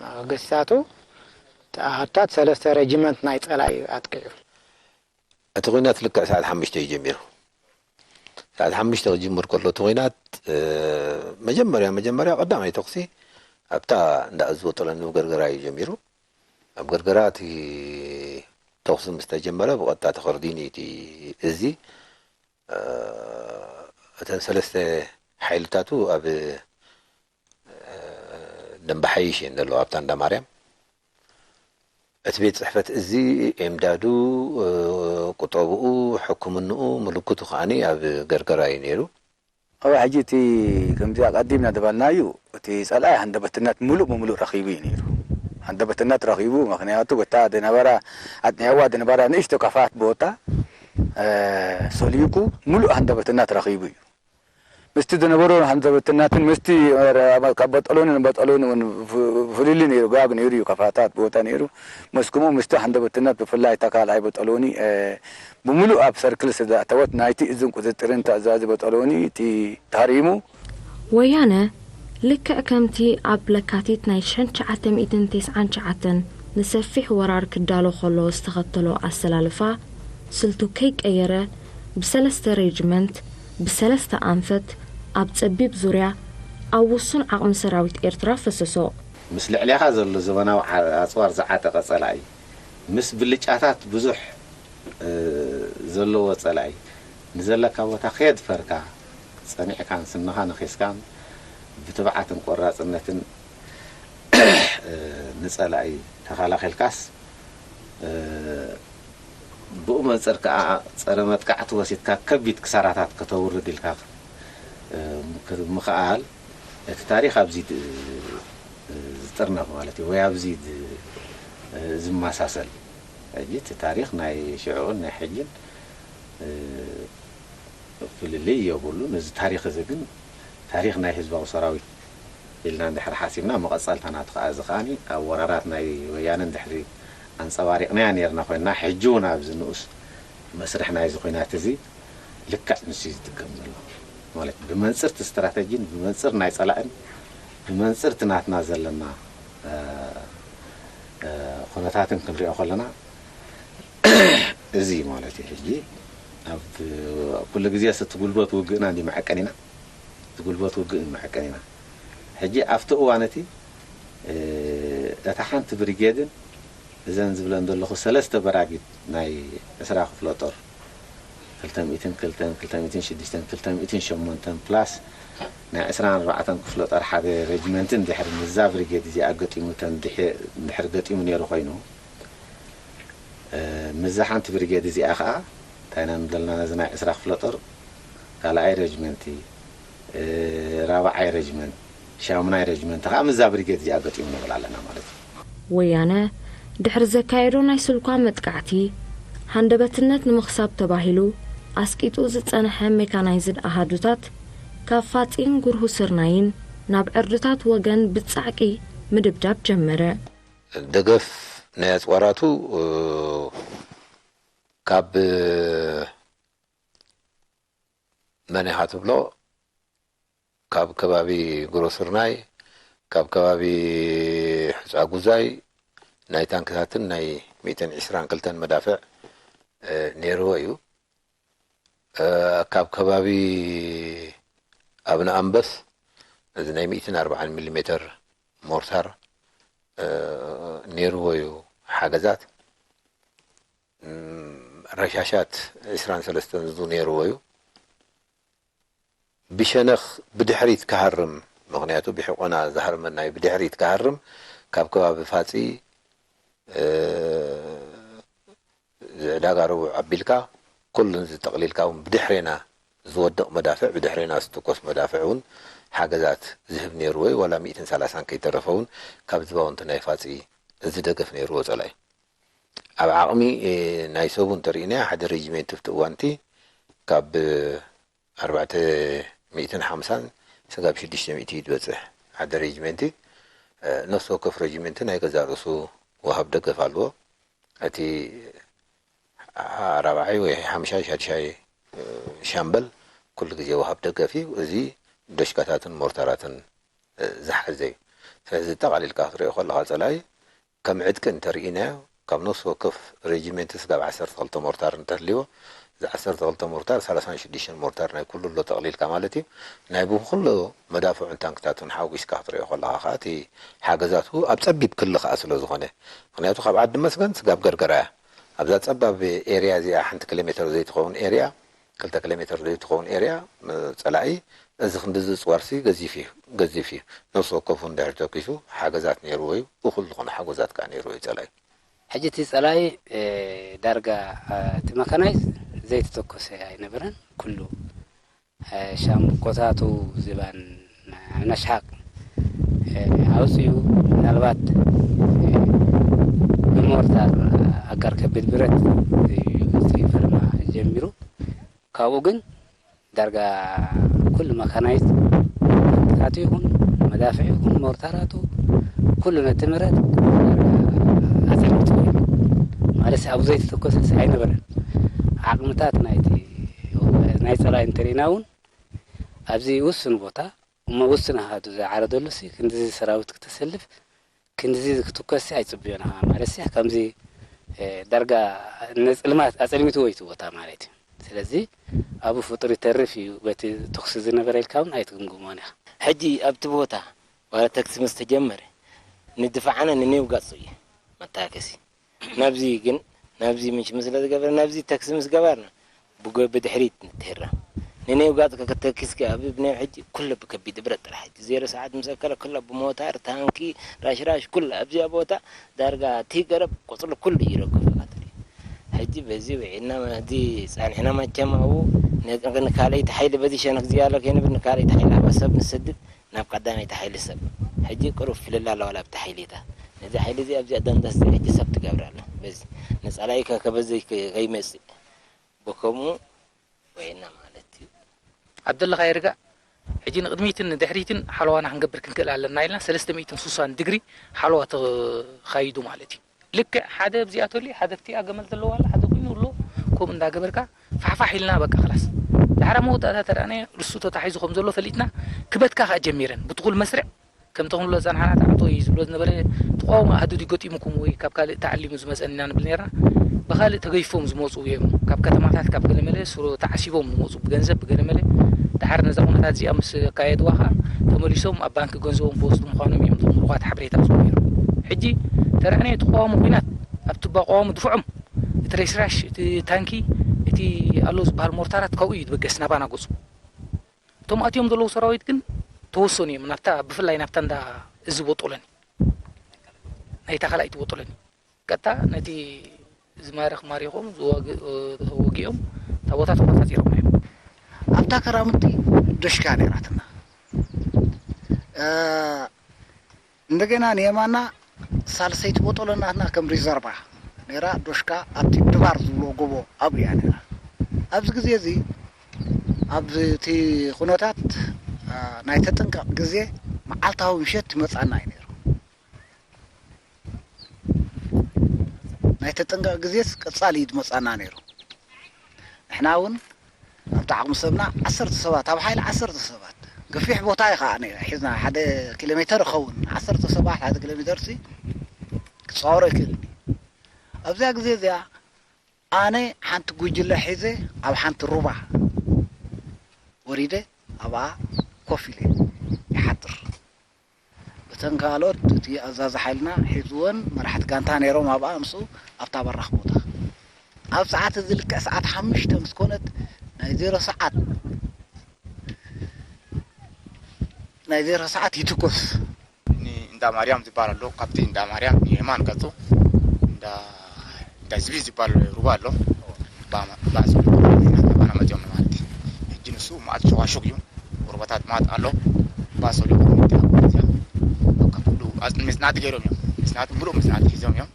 መበገሲታቱ። እቲ ኣሃዱታት ሰለስተ ሬጅመንት ናይ ጸላኢ እዩ ኣጥቂዑ። እቲ ኲናት ልክዕ ሰዓት ሓሙሽተ እዩ ጀሚሩ። ሰዓት ሓሙሽተ ክጅምር ከሎ እቲ ኲናት መጀመርያ መጀመርያ ቀዳማይ ተኹሲ ኣብታ እንዳ እዝ ወጠለኒ ገርገራ እዩ ጀሚሩ። ኣብ ገርገራ እቲ ተኹሲ ምስ ተጀመረ ብቐጥታ ተኸርዲኒ እቲ እዚ እተን ሰለስተ ሓይልታቱ ኣብ ደንበሓይሽ እየን ዘለዋ ኣብታ እንዳ ማርያም። እቲ ቤት ፅሕፈት እዚ ኤምዳዱ፣ ቁጠብኡ፣ ሕክምንኡ፣ ምልክቱ ከዓኒ ኣብ ገርገራ እዩ ነይሩ። እወ ሕጂ እቲ ከምዚ ኣቐዲምና ዝበልናዩ እቲ ጸላኢ ሃንደበትነት ምሉእ ብምሉእ ረኺቡ እዩ ነይሩ። ሃንደበትነት ረኺቡ ምኽንያቱ በታ ዝነበራ ኣጽኒዕዋ ዝነበራ ንእሽቶ ከፋት ቦታ ሰሊቁ ምሉእ ሃንደበትነት ረኺቡ እዩ። ምስቲ ዝነበሮ ሃንደበትነትን ምስቲ ካብ በጠሎኒ ንበጠሎኒ እውን ፍልልይ ነይሩ፣ ጋግ ነይሩ እዩ፣ ከፋታት ቦታ ነይሩ። ምስ ከምኡ ምስቲ ሃንደበትነት ብፍላይ እታ ካልኣይ በጠሎኒ ብምሉእ ኣብ ሰርክል ስለ ዝኣተወት ናይቲ እዝን ቁፅፅርን ተኣዛዚ በጠሎኒ እቲ ተሃሪሙ። ወያነ ልክዕ ከምቲ ኣብ ለካቲት ናይ ሽሕን ትሽዓተ ሚእትን ተስዓን ትሽዓተን ንሰፊሕ ወራር ክዳሎ ከሎ ዝተኸተሎ ኣሰላልፋ ስልቱ ከይቀየረ ብሰለስተ ሬጅመንት ብሰለስተ ኣንፈት ኣብ ጸቢብ ዙርያ ኣብ ውሱን ዓቕሚ ሰራዊት ኤርትራ ፈሰሶ። ምስ ልዕሌኻ ዘሎ ዘበናዊ ኣጽዋር ዝዓጠቐ ጸላኢ፣ ምስ ብልጫታት ብዙሕ ዘለዎ ጸላኢ፣ ንዘለካ ቦታ ከየድፈርካ፣ ጸኒዕካን ስንኻ ነኺስካን ብትብዓትን ቆራጽነትን ንጸላኢ ተኸላኺልካስ፣ ብኡ መንጽር ከኣ ጸረ መጥቃዕቲ ወሲድካ ከቢድ ክሳራታት ከተውርድ ኢልካ ምኽኣል፣ እቲ ታሪኽ ኣብዚ ዝጥርነፍ ማለት እዩ፣ ወይ ኣብዚ ዝመሳሰል። ሕጂ እቲ ታሪኽ ናይ ሽዑኡን ናይ ሕጅን ፍልልይ የብሉን። እዚ ታሪኽ እዚ ግን ታሪኽ ናይ ህዝባዊ ሰራዊት ኢልና እንድሕር ሓሲብና መቐጸልታ ናቱ ከኣ እዚ ከኣ ኣብ ወራራት ናይ ወያነ እንድሕሪ ኣንጸባሪቕናያ ኔርና ኮይንና፣ ሕጂ እውን ኣብዚ ንኡስ መስርሕ ናይዚ ኲናት እዚ ልክዕ ንሱ እዩ ዝጥቀም ዘሎ። ማለት ብመንጽር እቲ ስትራተጂን ብመንጽር ናይ ጸላእን ብመንጽር እቲ ናትና ዘለና ኩነታትን ክንሪኦ ከለና እዚ ማለት እዩ። ሕጂ ኣብ ኩሉ ግዜ እቲ ጉልበት ውግእና እንዲ መዐቀኒና እቲ ጉልበት ውግእ መዐቀኒና። ሕጂ ኣብቲ እዋን እቲ እታ ሓንቲ ብሪጌድን እዘን ዝብለን ዘለኹ ሰለስተ በራጊድ ናይ ዕስራ ክፍለ ጦር ክልተ ሚእትን ክልተን፣ ክልተ ሚእትን ሽዱሽተን፣ ክልተ ሚእትን ሸሞንተን ፕላስ ናይ ዕስራን ኣርባዕተን ክፍለ ጦር ሓደ ሬጅመንትን ድሕሪ ምዛ ብሪጌድ እዚኣ ገጢሙ ተን ድሕሪ ገጢሙ ነይሩ ኮይኑ ምዛ ሓንቲ ብሪጌድ እዚኣ ከዓ እንታይ ኢና ንብለልና ነዚ ናይ ዕስራ ክፍለ ጦር ካልኣይ ሬጅመንቲ ራብዓይ ሬጅመንት ሻሙናይ ሬጅመንት ከዓ ምዛ ብሪጌድ እዚኣ ገጢሙ ንብል ኣለና ማለት እዩ። ወያነ ድሕሪ ዘካየዶ ናይ ስልኳ መጥቃዕቲ ሃንደበትነት ንምኽሳብ ተባሂሉ ኣስቂጡ ዝጸንሐ ሜካናይዝድ ኣሃዱታት ካብ ፋጺን ጉርሁ ስርናይን ናብ ዕርድታት ወገን ብጻዕቂ ምድብዳብ ጀመረ። ደገፍ ናይ ኣጽዋራቱ ካብ መን ኢኻ ትብሎ ካብ ከባቢ ጉሮ ስርናይ፣ ካብ ከባቢ ሑጻ ጉዛይ ናይ ታንክታትን ናይ ሚእትን ዕስራን ክልተን መዳፍዕ ነይርዎ እዩ። ካብ ከባቢ ኣብነ ኣንበስ እዚ ናይ ሚእትን ኣርባዓን ሚሊ ሜተር ሞርታር ነይርዎ እዩ ሓገዛት። ረሻሻት ዕስራን ሰለስተን ዝዙ ነይርዎ እዩ። ብሸነኽ ብድሕሪት ክሃርም፣ ምኽንያቱ ብሕቖና ዝሃርመናዩ ብድሕሪት ክሃርም፣ ካብ ከባቢ ፋጺ ዝዕዳጋ ረቡዕ ኣቢልካ ኩሉን ዝጠቕሊልካ እውን ብድሕሬና ዝወድቕ መዳፍዕ፣ ብድሕሬና ዝትኮስ መዳፍዕ እውን ሓገዛት ዝህብ ነይሩ ወይ ዋላ ሚእትን ሰላሳን ከይተረፈ እውን ካብ ዝባውንቲ ናይ ፋጺ እዚ ደገፍ ነይርዎ ጸላኢ። ኣብ ዓቕሚ፣ እ፣ ናይ ሰቡ እንተርኢናዮ ሓደ ሬጅሜንት ኣብቲ እዋንቲ ካብ ኣርባዕተ ሚእትን ሓምሳን ስጋብ ሽዱሽተ ሚእቲ እዩ ዝበጽሕ። ሓደ ሬጅሜንቲ፣ እ፣ ነፍሲ ወከፍ ሬጅሜንቲ ናይ ገዛእ ርእሱ ወሃብ ደገፍ ኣለዎ። እቲ ራብዓይ ወይ ሓምሻይ ሻድሻይ፣ እ፣ ሻምበል ኩሉ ግዜ ወሃብ ደገፍ እዩ። እዚ ዶሽካታትን ሞርታራትን፣ እ፣ ዝሓዘ እዩ። ስለዚ ጠቓሊልካ ክትሪኦ ከለኻ ጸላኢ ከም ዕጥቂ እንተርኢናዮ ካብ ነፍሲ ወከፍ ሬጂሜንት ስጋብ ዓሰርተ ክልተ ሞርታር እንተልይዎ፣ እዚ ዓሰርተ ክልተ ሞርታር ሰላሳን ሽዱሽተን ሞርታር ናይ ኩሉ ኣሎ ጠቕሊልካ ማለት እዩ። ናይ ብኩሉ መዳፍዑን ታንክታቱን ሓጒስካ ክትሪኦ ከለኻ ከዓ እቲ ሓገዛቱ ኣብ ጸቢብ ክሊ ከዓ ስለ ዝኾነ፣ ምኽንያቱ ካብ ዓዲ መስገን ስጋብ ገርገራ እያ። ኣብዛ ጸባብ ኤርያ እዚኣ ሓንቲ ኪሎ ሜተር ዘይትኸውን ኤርያ ክልተ ኪሎ ሜተር ዘይትኸውን ኤርያ፣ ም-፣ ጸላኢ እዚ ክንዲ ዝጽዋርሲ ገዚፍ እዩ፣ ገዚፍ እዩ። ነፍሲ ወከፉ እንድሕር ተኪሱ ሓገዛት ነይርዎ እዩ፣ እኹል ዝኾነ ሓጎዛት ከኣ ነይርዎ እዩ ጸላኢ። ሕጂ እቲ ጸላኢ፣ እ፣ ዳርጋ፣ እ፣ እቲ መካናይዝ ዘይተተኮሰ ኣይነበረን። ኩሉ፣ እ፣ ሻምብቆታቱ ዝባን ነሽሓቅ፣ እ፣ ኣውጺኡ ምናልባት፣ እ፣ ብሞርታር ኣጋር ከቢድ ብረት እዩ እቲ ፈለማ ጀሚሩ። ካብኡ ግን ዳርጋ ኩሉ መካናይዝድ ታንክታቱ ይኹን መዳፍዕ ይኹን ሞርታራቱ ኩሉ ነቲ ምረት ኣጸልሚትዎ እዩ። ማለት ኣብኡ ዘይተተኮሰስ ኣይነበረን። ዓቕምታት ናይቲ ናይ ጸላኢ እንተሪእና እውን ኣብዚ ውሱን ቦታ እሞ ውሱን ኣሃዱ ዝዓረደሉሲ ክንድዚ ሰራዊት ክተሰልፍ ክንድዚ ክትኮሲ ኣይጽብዮን ኢኻ ማለት እያ። ከምዚ፣ እ፣ ዳርጋ ንጽልማት ኣጸልሚትዎ እዩ እቲ ቦታ ማለት እዩ። ስለዚ ኣብኡ ፍጡር ይተርፍ እዩ፣ በቲ ተኹሲ ዝነበረ ኢልካ እውን ኣይትግምግሞን ኢኻ። ሕጂ ኣብቲ ቦታ ዋላ ተኩሲ ምስ ተጀመረ ንድፋዓና ንነውጋጽ እዩ መታከሲ። ናብዚ ግን ናብዚ ምንሽ ስለ ዝገበረ ናብዚ ተኩሲ ምስ ገበርና ብጎ-፣ ብድሕሪት ንትህረም። ንነውጋጽ ከተኪስኪ ኣብ ብናይ ሕጂ ኩሉ ብከቢድ ብረት ጥራሕ። ዜሮ ሰዓት ምስ ኣከለ ኩሉ ብሞታር፣ ታንኪ፣ ራሽራሽ ኩሉ ኣብዚኣ ቦታ ዳርጋ እቲ ገረብ ቆጽሉ ኩሉ ይረግፍ ቀትሪ። ሕጂ በዚ ውዒልና እዚ ጸኒሕና መቸም ኣብኡ ነ-፣ ንካልኣይቲ ሓይሊ በዚ ሸነኽ ዝያሎ ከይንብል ንካልኣይቲ ሓይሊ ኣብ ሰብ ንሰድድ ናብ ቀዳመይቲ ሓይሊ ሰብ። ሕጂ ቅሩብ ፍልል ኣለዋ ኣብቲ ሓይሊታት። ነዚ ሓይሊ እዚ ኣብዚኣ ደንደስ ሕጂ ሰብ ትገብር ኣላ። በዚ ንጸላኢ ከ-፣ ከበዘይ ከ-፣ ከይመጽእ ብከምኡ ወይና ማለት እዩ። ኣብ ዘለኻዮ ርጋእ፣ ሕጂ ንቕድሚትን ንድሕሪትን ሓለዋና ክንገብር ክንክእል ኣለና ኢልና ሰለስተ ሚእትን ስሳን ዲግሪ ሓለዋ ተኻይዱ ማለት እዩ። ልክዕ ሓደ ኣብዚኣ ተልዩ፣ ሓደ ኣብቲኣ ገመል ዘለዋ ኣላ፣ ሓደ ኮይኑ ኣሎ፣ ከምኡ እንዳገበርካ ፋሕፋሕ ኢልና በቃ ክላስ። ዳሕራ መወዳእታ ተረኣናዮ፣ ርሱ ተታሒዙ ከም ዘሎ ፈሊጥና፣ ክበትካ ከኣ ጀሚረን። ብትኹል መስርዕ ከምቲ ክንብሎ ዝጸናሕና፣ እቲ ዓንቶ እዩ ዝብሎ ዝነበረ፣ ተቃውሞ ኣሃዱ ድዩ ገጢሙኩም ወይ ካብ ካልእ ተዓሊሙ ዝመጸን ኢና ንብል ነርና። ብኻልእ ተገይፎም ዝመጹ እዮም። ካብ ከተማታት፣ ካብ ገለመለ ስሩ ተዓሲቦም ዝመጹ፣ ብገንዘብ፣ ብገለመለ። ደሓር ነዛ ኩነታት እዚኣ ምስ ኣካየድዋ ኸኣ፣ ተመሊሶም ኣብ ባንክ ገንዘቦም ክወስዱ ምዃኖም እዮም እቶም ምሩኻት ሓበሬታ ዝህቡ ነይሮም። ሕጂ ተረኣናዮ፣ እቲ ቀዋሚ ኲናት ኣብቲ ኣቋዋሚ ድፍዖም፣ እቲ ሬሽራሽ፣ እቲ ታንኪ፣ እቲ ኣሎ ዝበሃል ሞርታራት ካብኡ እዩ ዝብገስ ናባና ገጹ። እቶም ኣትዮም ዘለዉ ሰራዊት ግን ተወሰኑ እዮም። ናብታ፣ ብፍላይ ናብታ እንዳ እዚ ቦጦሎኒ፣ ናይታ ካልኣይቲ ቦጦሎኒ፣ ቀጥታ ነቲ ዝማርኽ ማሪኾም፣ ዝወግ-፣ ወጊኦም እታ ቦታ ተቆጻጺሮማ እዮም። ኣብታ ከራምቲ ዶሽካ ነይራትና። እ፣ እንደገና ንየማና ሳልሰይቲ ቦጦሎ ናትና ከም ሪዘርቫ ነይራ። ዶሽካ ኣብቲ ድባር ዝብሎ ጎቦ ኣብኡ እያ ነይራ። ኣብዚ ግዜ እዚ፣ ኣብዚ እቲ ኩነታት፣ አ፣ ናይ ተጠንቀቕ ግዜ መዓልታዊ ምሸት ይመጻና እዩ ነይሩ። ናይ ተጠንቀቕ ግዜስ ቀጻሊ እዩ ዝመጻና ነይሩ። ንሕና እውን ኣብቲ ዓቕሚ ሰብና ዓሰርተ ሰባት፣ ኣብ ሓይሊ ዓሰርተ ሰባት፣ ገፊሕ ቦታ እዩ ኸዓ ነይሩ። ሒዝና ሓደ ኪሎ ሜተር ይኸውን፣ ዓሰርተ ሰባት ሓደ ኪሎ ሜተር ሲ ክጻወሮ ይክእል እዩ። ኣብዚኣ ግዜ እዚኣ ኣነ ሓንቲ ጉጅለ ሒዘ ኣብ ሓንቲ ሩባ ወሪደ ኣብኣ ኮፍ ኢለ ይሓድር። እተን ካልኦት እቲ ኣዛዚ ሓይልና ሒዝወን መራሕቲ ጋንታ ነይሮም ኣብኣ ምስኡ ኣብታ በራኽ ቦታ። ኣብ ሰዓት እዚ ልክዕ ሰዓት ሓሙሽተ ምስ ኮነት ናይ ዜሮ ሰዓት፣ ናይ ዜሮ ሰዓት ይትኮስ። እኒ እንዳ ማርያም ዝበሃል ኣሎ። ካብቲ እንዳ ማርያም የማን ገጹ እንዳ፣ እንዳ ዝቢ ዝበሃል ሩባ ኣሎ። ባማ-፣ ባሱ ናባና መጺኦም ማለት እዩ። ሕጂ ማእት ሸዋሹግ እዩ። ጎረባታት ማእት ኣሎ። ባሶ ሊቆ ማለት እያ። በቃ ኩሉ ኣጽ-፣ መጽናዕቲ ገይሮም እዮም። መጽናዕቲ፣ ሙሉእ መጽናዕቲ ሒዞም እዮም።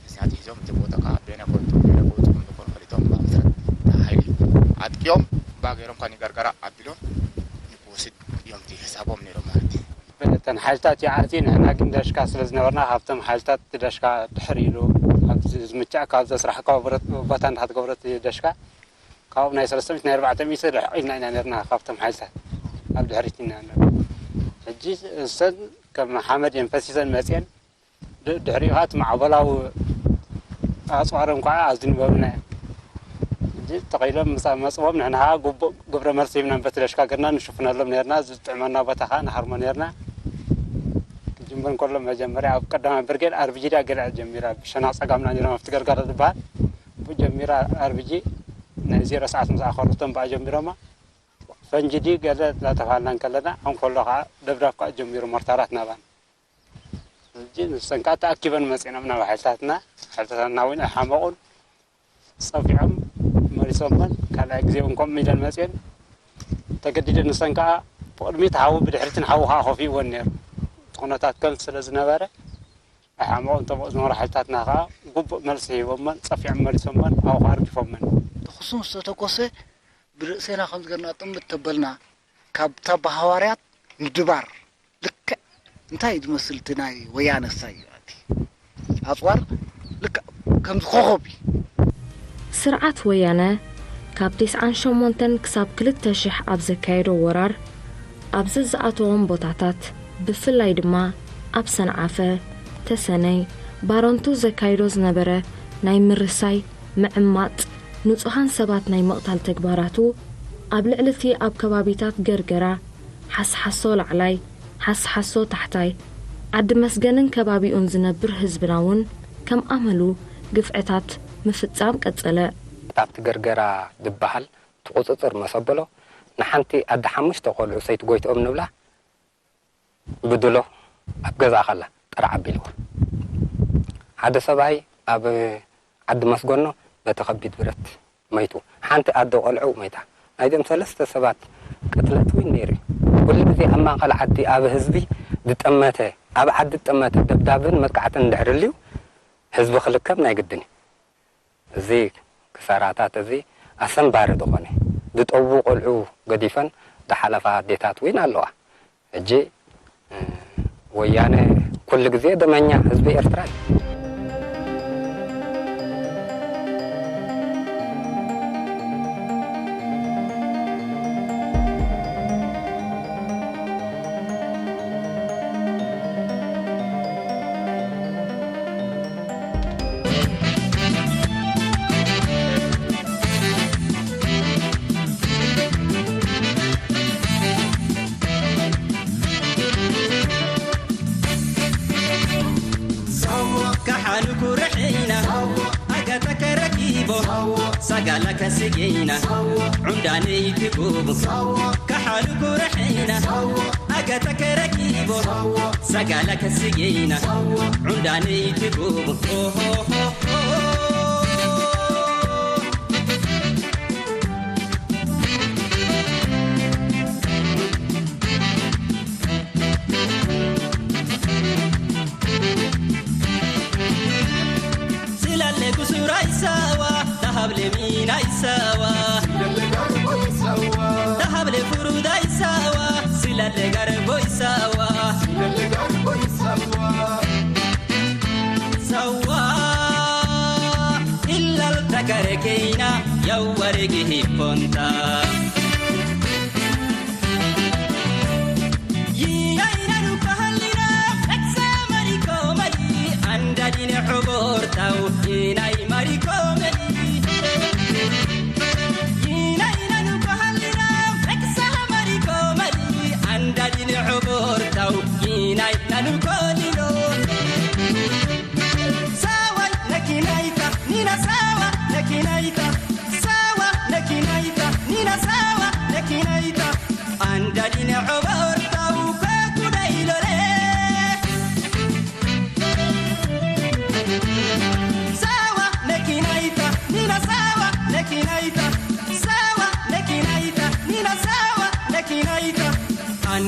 መጽናዕቲ ሒዞም፣ እቲ ቦታ ከዓ በየናይ ከውጽኡ፣ በየናይ ከውጽኡ ከም ዝኾኑ ፈሊጦም፣ ብኣ መሰረት እቲ ሓይሊ ኣጥቂኦም፣ ብኣ ገይሮም ከዓ ንገርገራ ኣቢሎም ንክወስድ እዮም እቲ ሕሳቦም ነይሮም ማለት እዩ። እተን ሓይልታት ይዓርጺ፣ ንሕና ግን ደሽካ ስለ ዝነበርና፣ ካብቶም ሓይልታት እቲ ደሽካ ድሕር ኢሉ፣ ኣብ ዝ-፣ ዝምችዕ ካብ ዘስራሕካ ቦታ እንዳትገብሮ እቲ ደሽካ፣ ካብኡ ናይ ሰለስተ ሚእቲ ናይ ኣርባዕተ ሚእቲ ርሕቕ ኢልና ኢና ነርና ካብቶም ሓይልታት ኣብ ድሕሪት ኢና ነርና። ሕጂ እሰን ከም ሓመድ እየን ፈሲሰን መፅየን፣ ድ-፣ ድሕሪኡ ከዓ እቲ ማዕበላዊ ኣፅዋሮም ከዓ ኣዝንበብና እዮም። ሕጂ ተቐይሎም ምሳ መፅዎም ንሕና ከዓ ግቡእ ግብረ መልሲ ሂብና በቲ ደሽካ ገርና ንሽፍነሎም ነርና። ዝጥዕመና ቦታ ከዓ ንሃርሞ ነርና። ክጅምር እንከሎ መጀመርያ ኣብ ቀዳማይ ብርጌድ ኣርቢጂ ድያ ገለ ጀሚራ፣ ብሸነኽ ፀጋምና ነይሮም ኣብቲ ገርጋር ዝበሃል። ብኡ ጀሚራ ኣርቢጂ ናይ ዜሮ ሰዓት ምስ ኣኸሩቶም ብኣ ጀሚሮማ። ፈንጂ ድዩ ገለ እናተባሃልና እንከለና፣ ኣንኮሎ ከዓ ደብዳብ ከዓ ጀሚሩ ሞርታራት ናባና። ሕጂ ንሰን ከዓ ተኣኪበን መፂኦም ናብ ሓይልታትና፣ ሓይልታትና እውን ኣይሓመቑን፣ ፀፊዖም መሊሶመን። ካልኣይ ግዜ እውን ከምኡ ኢለን መፂኦን ተገዲደን፣ ንሰን ከዓ ብቕድሚት ሓዊ ብድሕሪትን ሓዊ ከዓ ከፊእወን ነይሩ። እቲ ኩነታት ከም ስለ ዝነበረ ኣይሓመቑን። ተብኡ ዝነበሩ ሓይልታትና ከዓ ግቡእ መልሲ ሂቦመን፣ ፀፊዖም መሊሶመን፣ ኣብኡ ከዓ ኣርጊፎመን። ተኹሱ ምስ ተተኮሰ ብርእሴና ከም ዝገርና ጥምት ተበልና፣ ካብ ታባ ሃዋርያት ንድባር ልክዕ እንታይ እዩ ዝመስል እቲ ናይ ወያነ ስታይል እቲ ኣፅዋር ልክዕ ከምዚ ኮኾብ እዩ። ስርዓት ወያነ ካብ ተስዓን ሸሞንተን ክሳብ ክልተ ሽሕ ኣብ ዘካየዶ ወራር፣ ኣብ ዘዝኣተዎም ቦታታት፣ ብፍላይ ድማ ኣብ ሰንዓፈ፣ ተሰነይ፣ ባረንቱ ዘካይዶ ዝነበረ ናይ ምርሳይ፣ ምዕማጽ፣ ንጹሃን ሰባት ናይ ምቕታል ተግባራቱ፣ ኣብ ልዕሊ እቲ ኣብ ከባቢታት ገርገራ፣ ሓስሓሶ ላዕላይ፣ ሓስሓሶ ታሕታይ፣ ዓዲ መስገንን ከባቢኡን ዝነብር ህዝብና እውን ከም ኣመሉ ግፍዕታት ምፍጻም ቀጸለ። ኣብቲ ገርገራ ዝበሃል እቲ ቁጽጽር መሰበሎ ንሓንቲ ኣደ ሓሙሽተ ቆልዑ ሰይትጎይትኦም ንብላ ብድሎ ኣብ ገዛ ከላ ጥራሕ ኣቢልዋ። ሓደ ሰብኣይ ኣብ ዓዲ መስገኖ በቲ ከቢድ ብረት መይቱ። ሓንቲ ኣደ ቆልዑ መይታ። ናይዞም ሰለስተ ሰባት ቅትለት እውን ነይሩ እዩ። ኩሉ ግዜ ኣብ ማእከል ዓዲ ኣብ ህዝቢ ዝጠመተ፣ ኣብ ዓዲ ዝጠመተ ደብዳብን መጥቃዕትን እንድሕር ህልዩ ህዝቢ ክልከም ናይ ግድን እዩ። እዚ ክሳራታት እዚ ኣሰንባሪ ዝኾነ፣ ዝጠቡ ቆልዑ ገዲፈን ዝሓለፋ ኣዴታት እውን ኣለዋ። ሕጂ፣ እ፣ ወያነ ኩሉ ግዜ ደመኛ ህዝቢ ኤርትራ እዩ። ሰዎ ካሓሉ ኩርሒና ኣጋታ ከረኪቦ ሳጋላ ከስጌና ዑንዳነይ ትጉቡ ካሓሉ ኩርሒና ኣጋታ ከረኪቦ ሳጋላ ከስጌና ዑንዳነይ ትጉቡ ስላለ ጉሱራይ ሰዋ ተሃብለ ሚናይ ሰዋ ተሃብለ ፍሩዳይ ሰዋ ስላለ ጋርቦይ ሰዋ ሰዋ ኢላል ተከረከይና ያዋረግ ሂቦንታ Andadine obortau kekudai lole Sawa nekinaita nina sawa nekinaita sawa nekinaita nina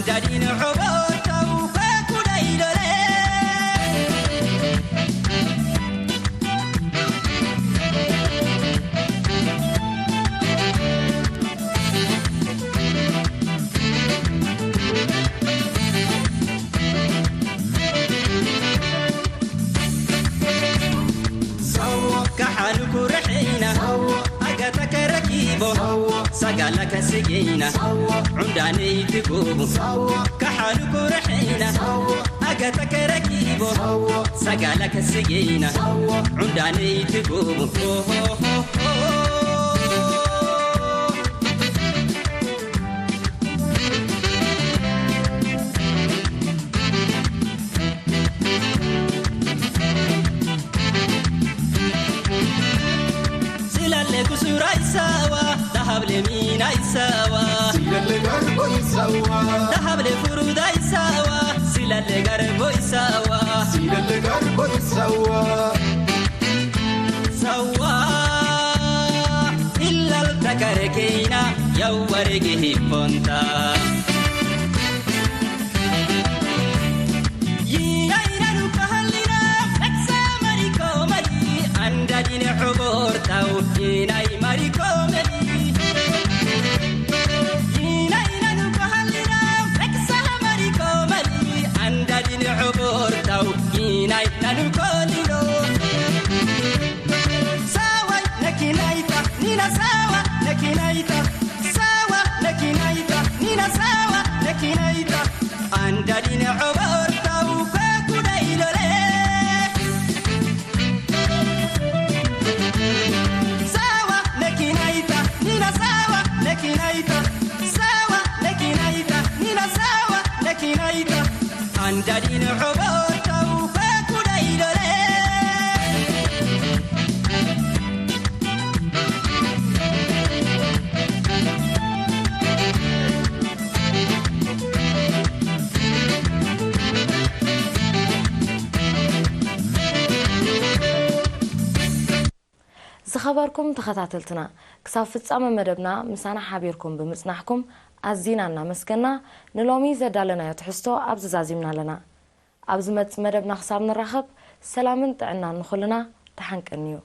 ዳዲነ ዖቦርታው ፈኩዳይ ዶለ። ሰዎ ካሓሉ ኩርሒና ኣጋታ ከረኪቦ ሰጋላ ከስጌና ዑንዳነይ ትጉቡ ካሓሉ ኩርሒና ኣጋታ ከረኪቦ ሰጋላ ከስጌና ዑንዳነይ ትጉቡ ስላለ ጉሱራይ ሰዋ ተሃብለ ሚናይ ሰዋ ስላለ ጋርቦይ ሰዋ ተሃብለ ፍሩዳይ ሰዋ ስላለ ጋርቦይ ሰዋ ስላለ ጋርቦይ ሰዋ ሰዋ ኢላል ተከረኬና የወረጌ ሂቦንታ ይናይናኑ ካህሊና መክሳ መሪኮ መሊ ኣንዳዲነ ሑቦርታው ይናይ መሪኮ መሊ ይናይናኑ ካህሊና መክሳ መሪኮ መሊ ኣንዳዲነ ሑቦርታው ይናይ ናኑ ኮሊኖ ሳዋይ ነኪናይታ ኒና ሳዋ ነኪናይታ ሳዋ ነኪናይታ ኒና ሳዋ ነኪናይታ ኣንዳዲነ ዖቦርታው ፈኩዳይ ዶለ ሳዋ ነኪናይታ ኒና ሳዋ ነኪናይታ ሳዋ ነኪናይታ ኒና ሳዋ ነኪናይታ ኣንዳዲነ ዖቦርታው ፈኩዳይ ዶለ ዝኸበርኩም ተኸታተልትና፣ ክሳብ ፍጻመ መደብና ምሳና ሓቢርኩም ብምጽናሕኩም ኣዚና እናመስገና፣ ንሎሚ ዘዳለናዮ ትሕዝቶ ኣብዚ ዛዚምና ኣለና። ኣብ ዝመጽእ መደብና ክሳብ ንራኸብ፣ ሰላምን ጥዕናን ንኹልና፣ ደሓን ቀንዩ።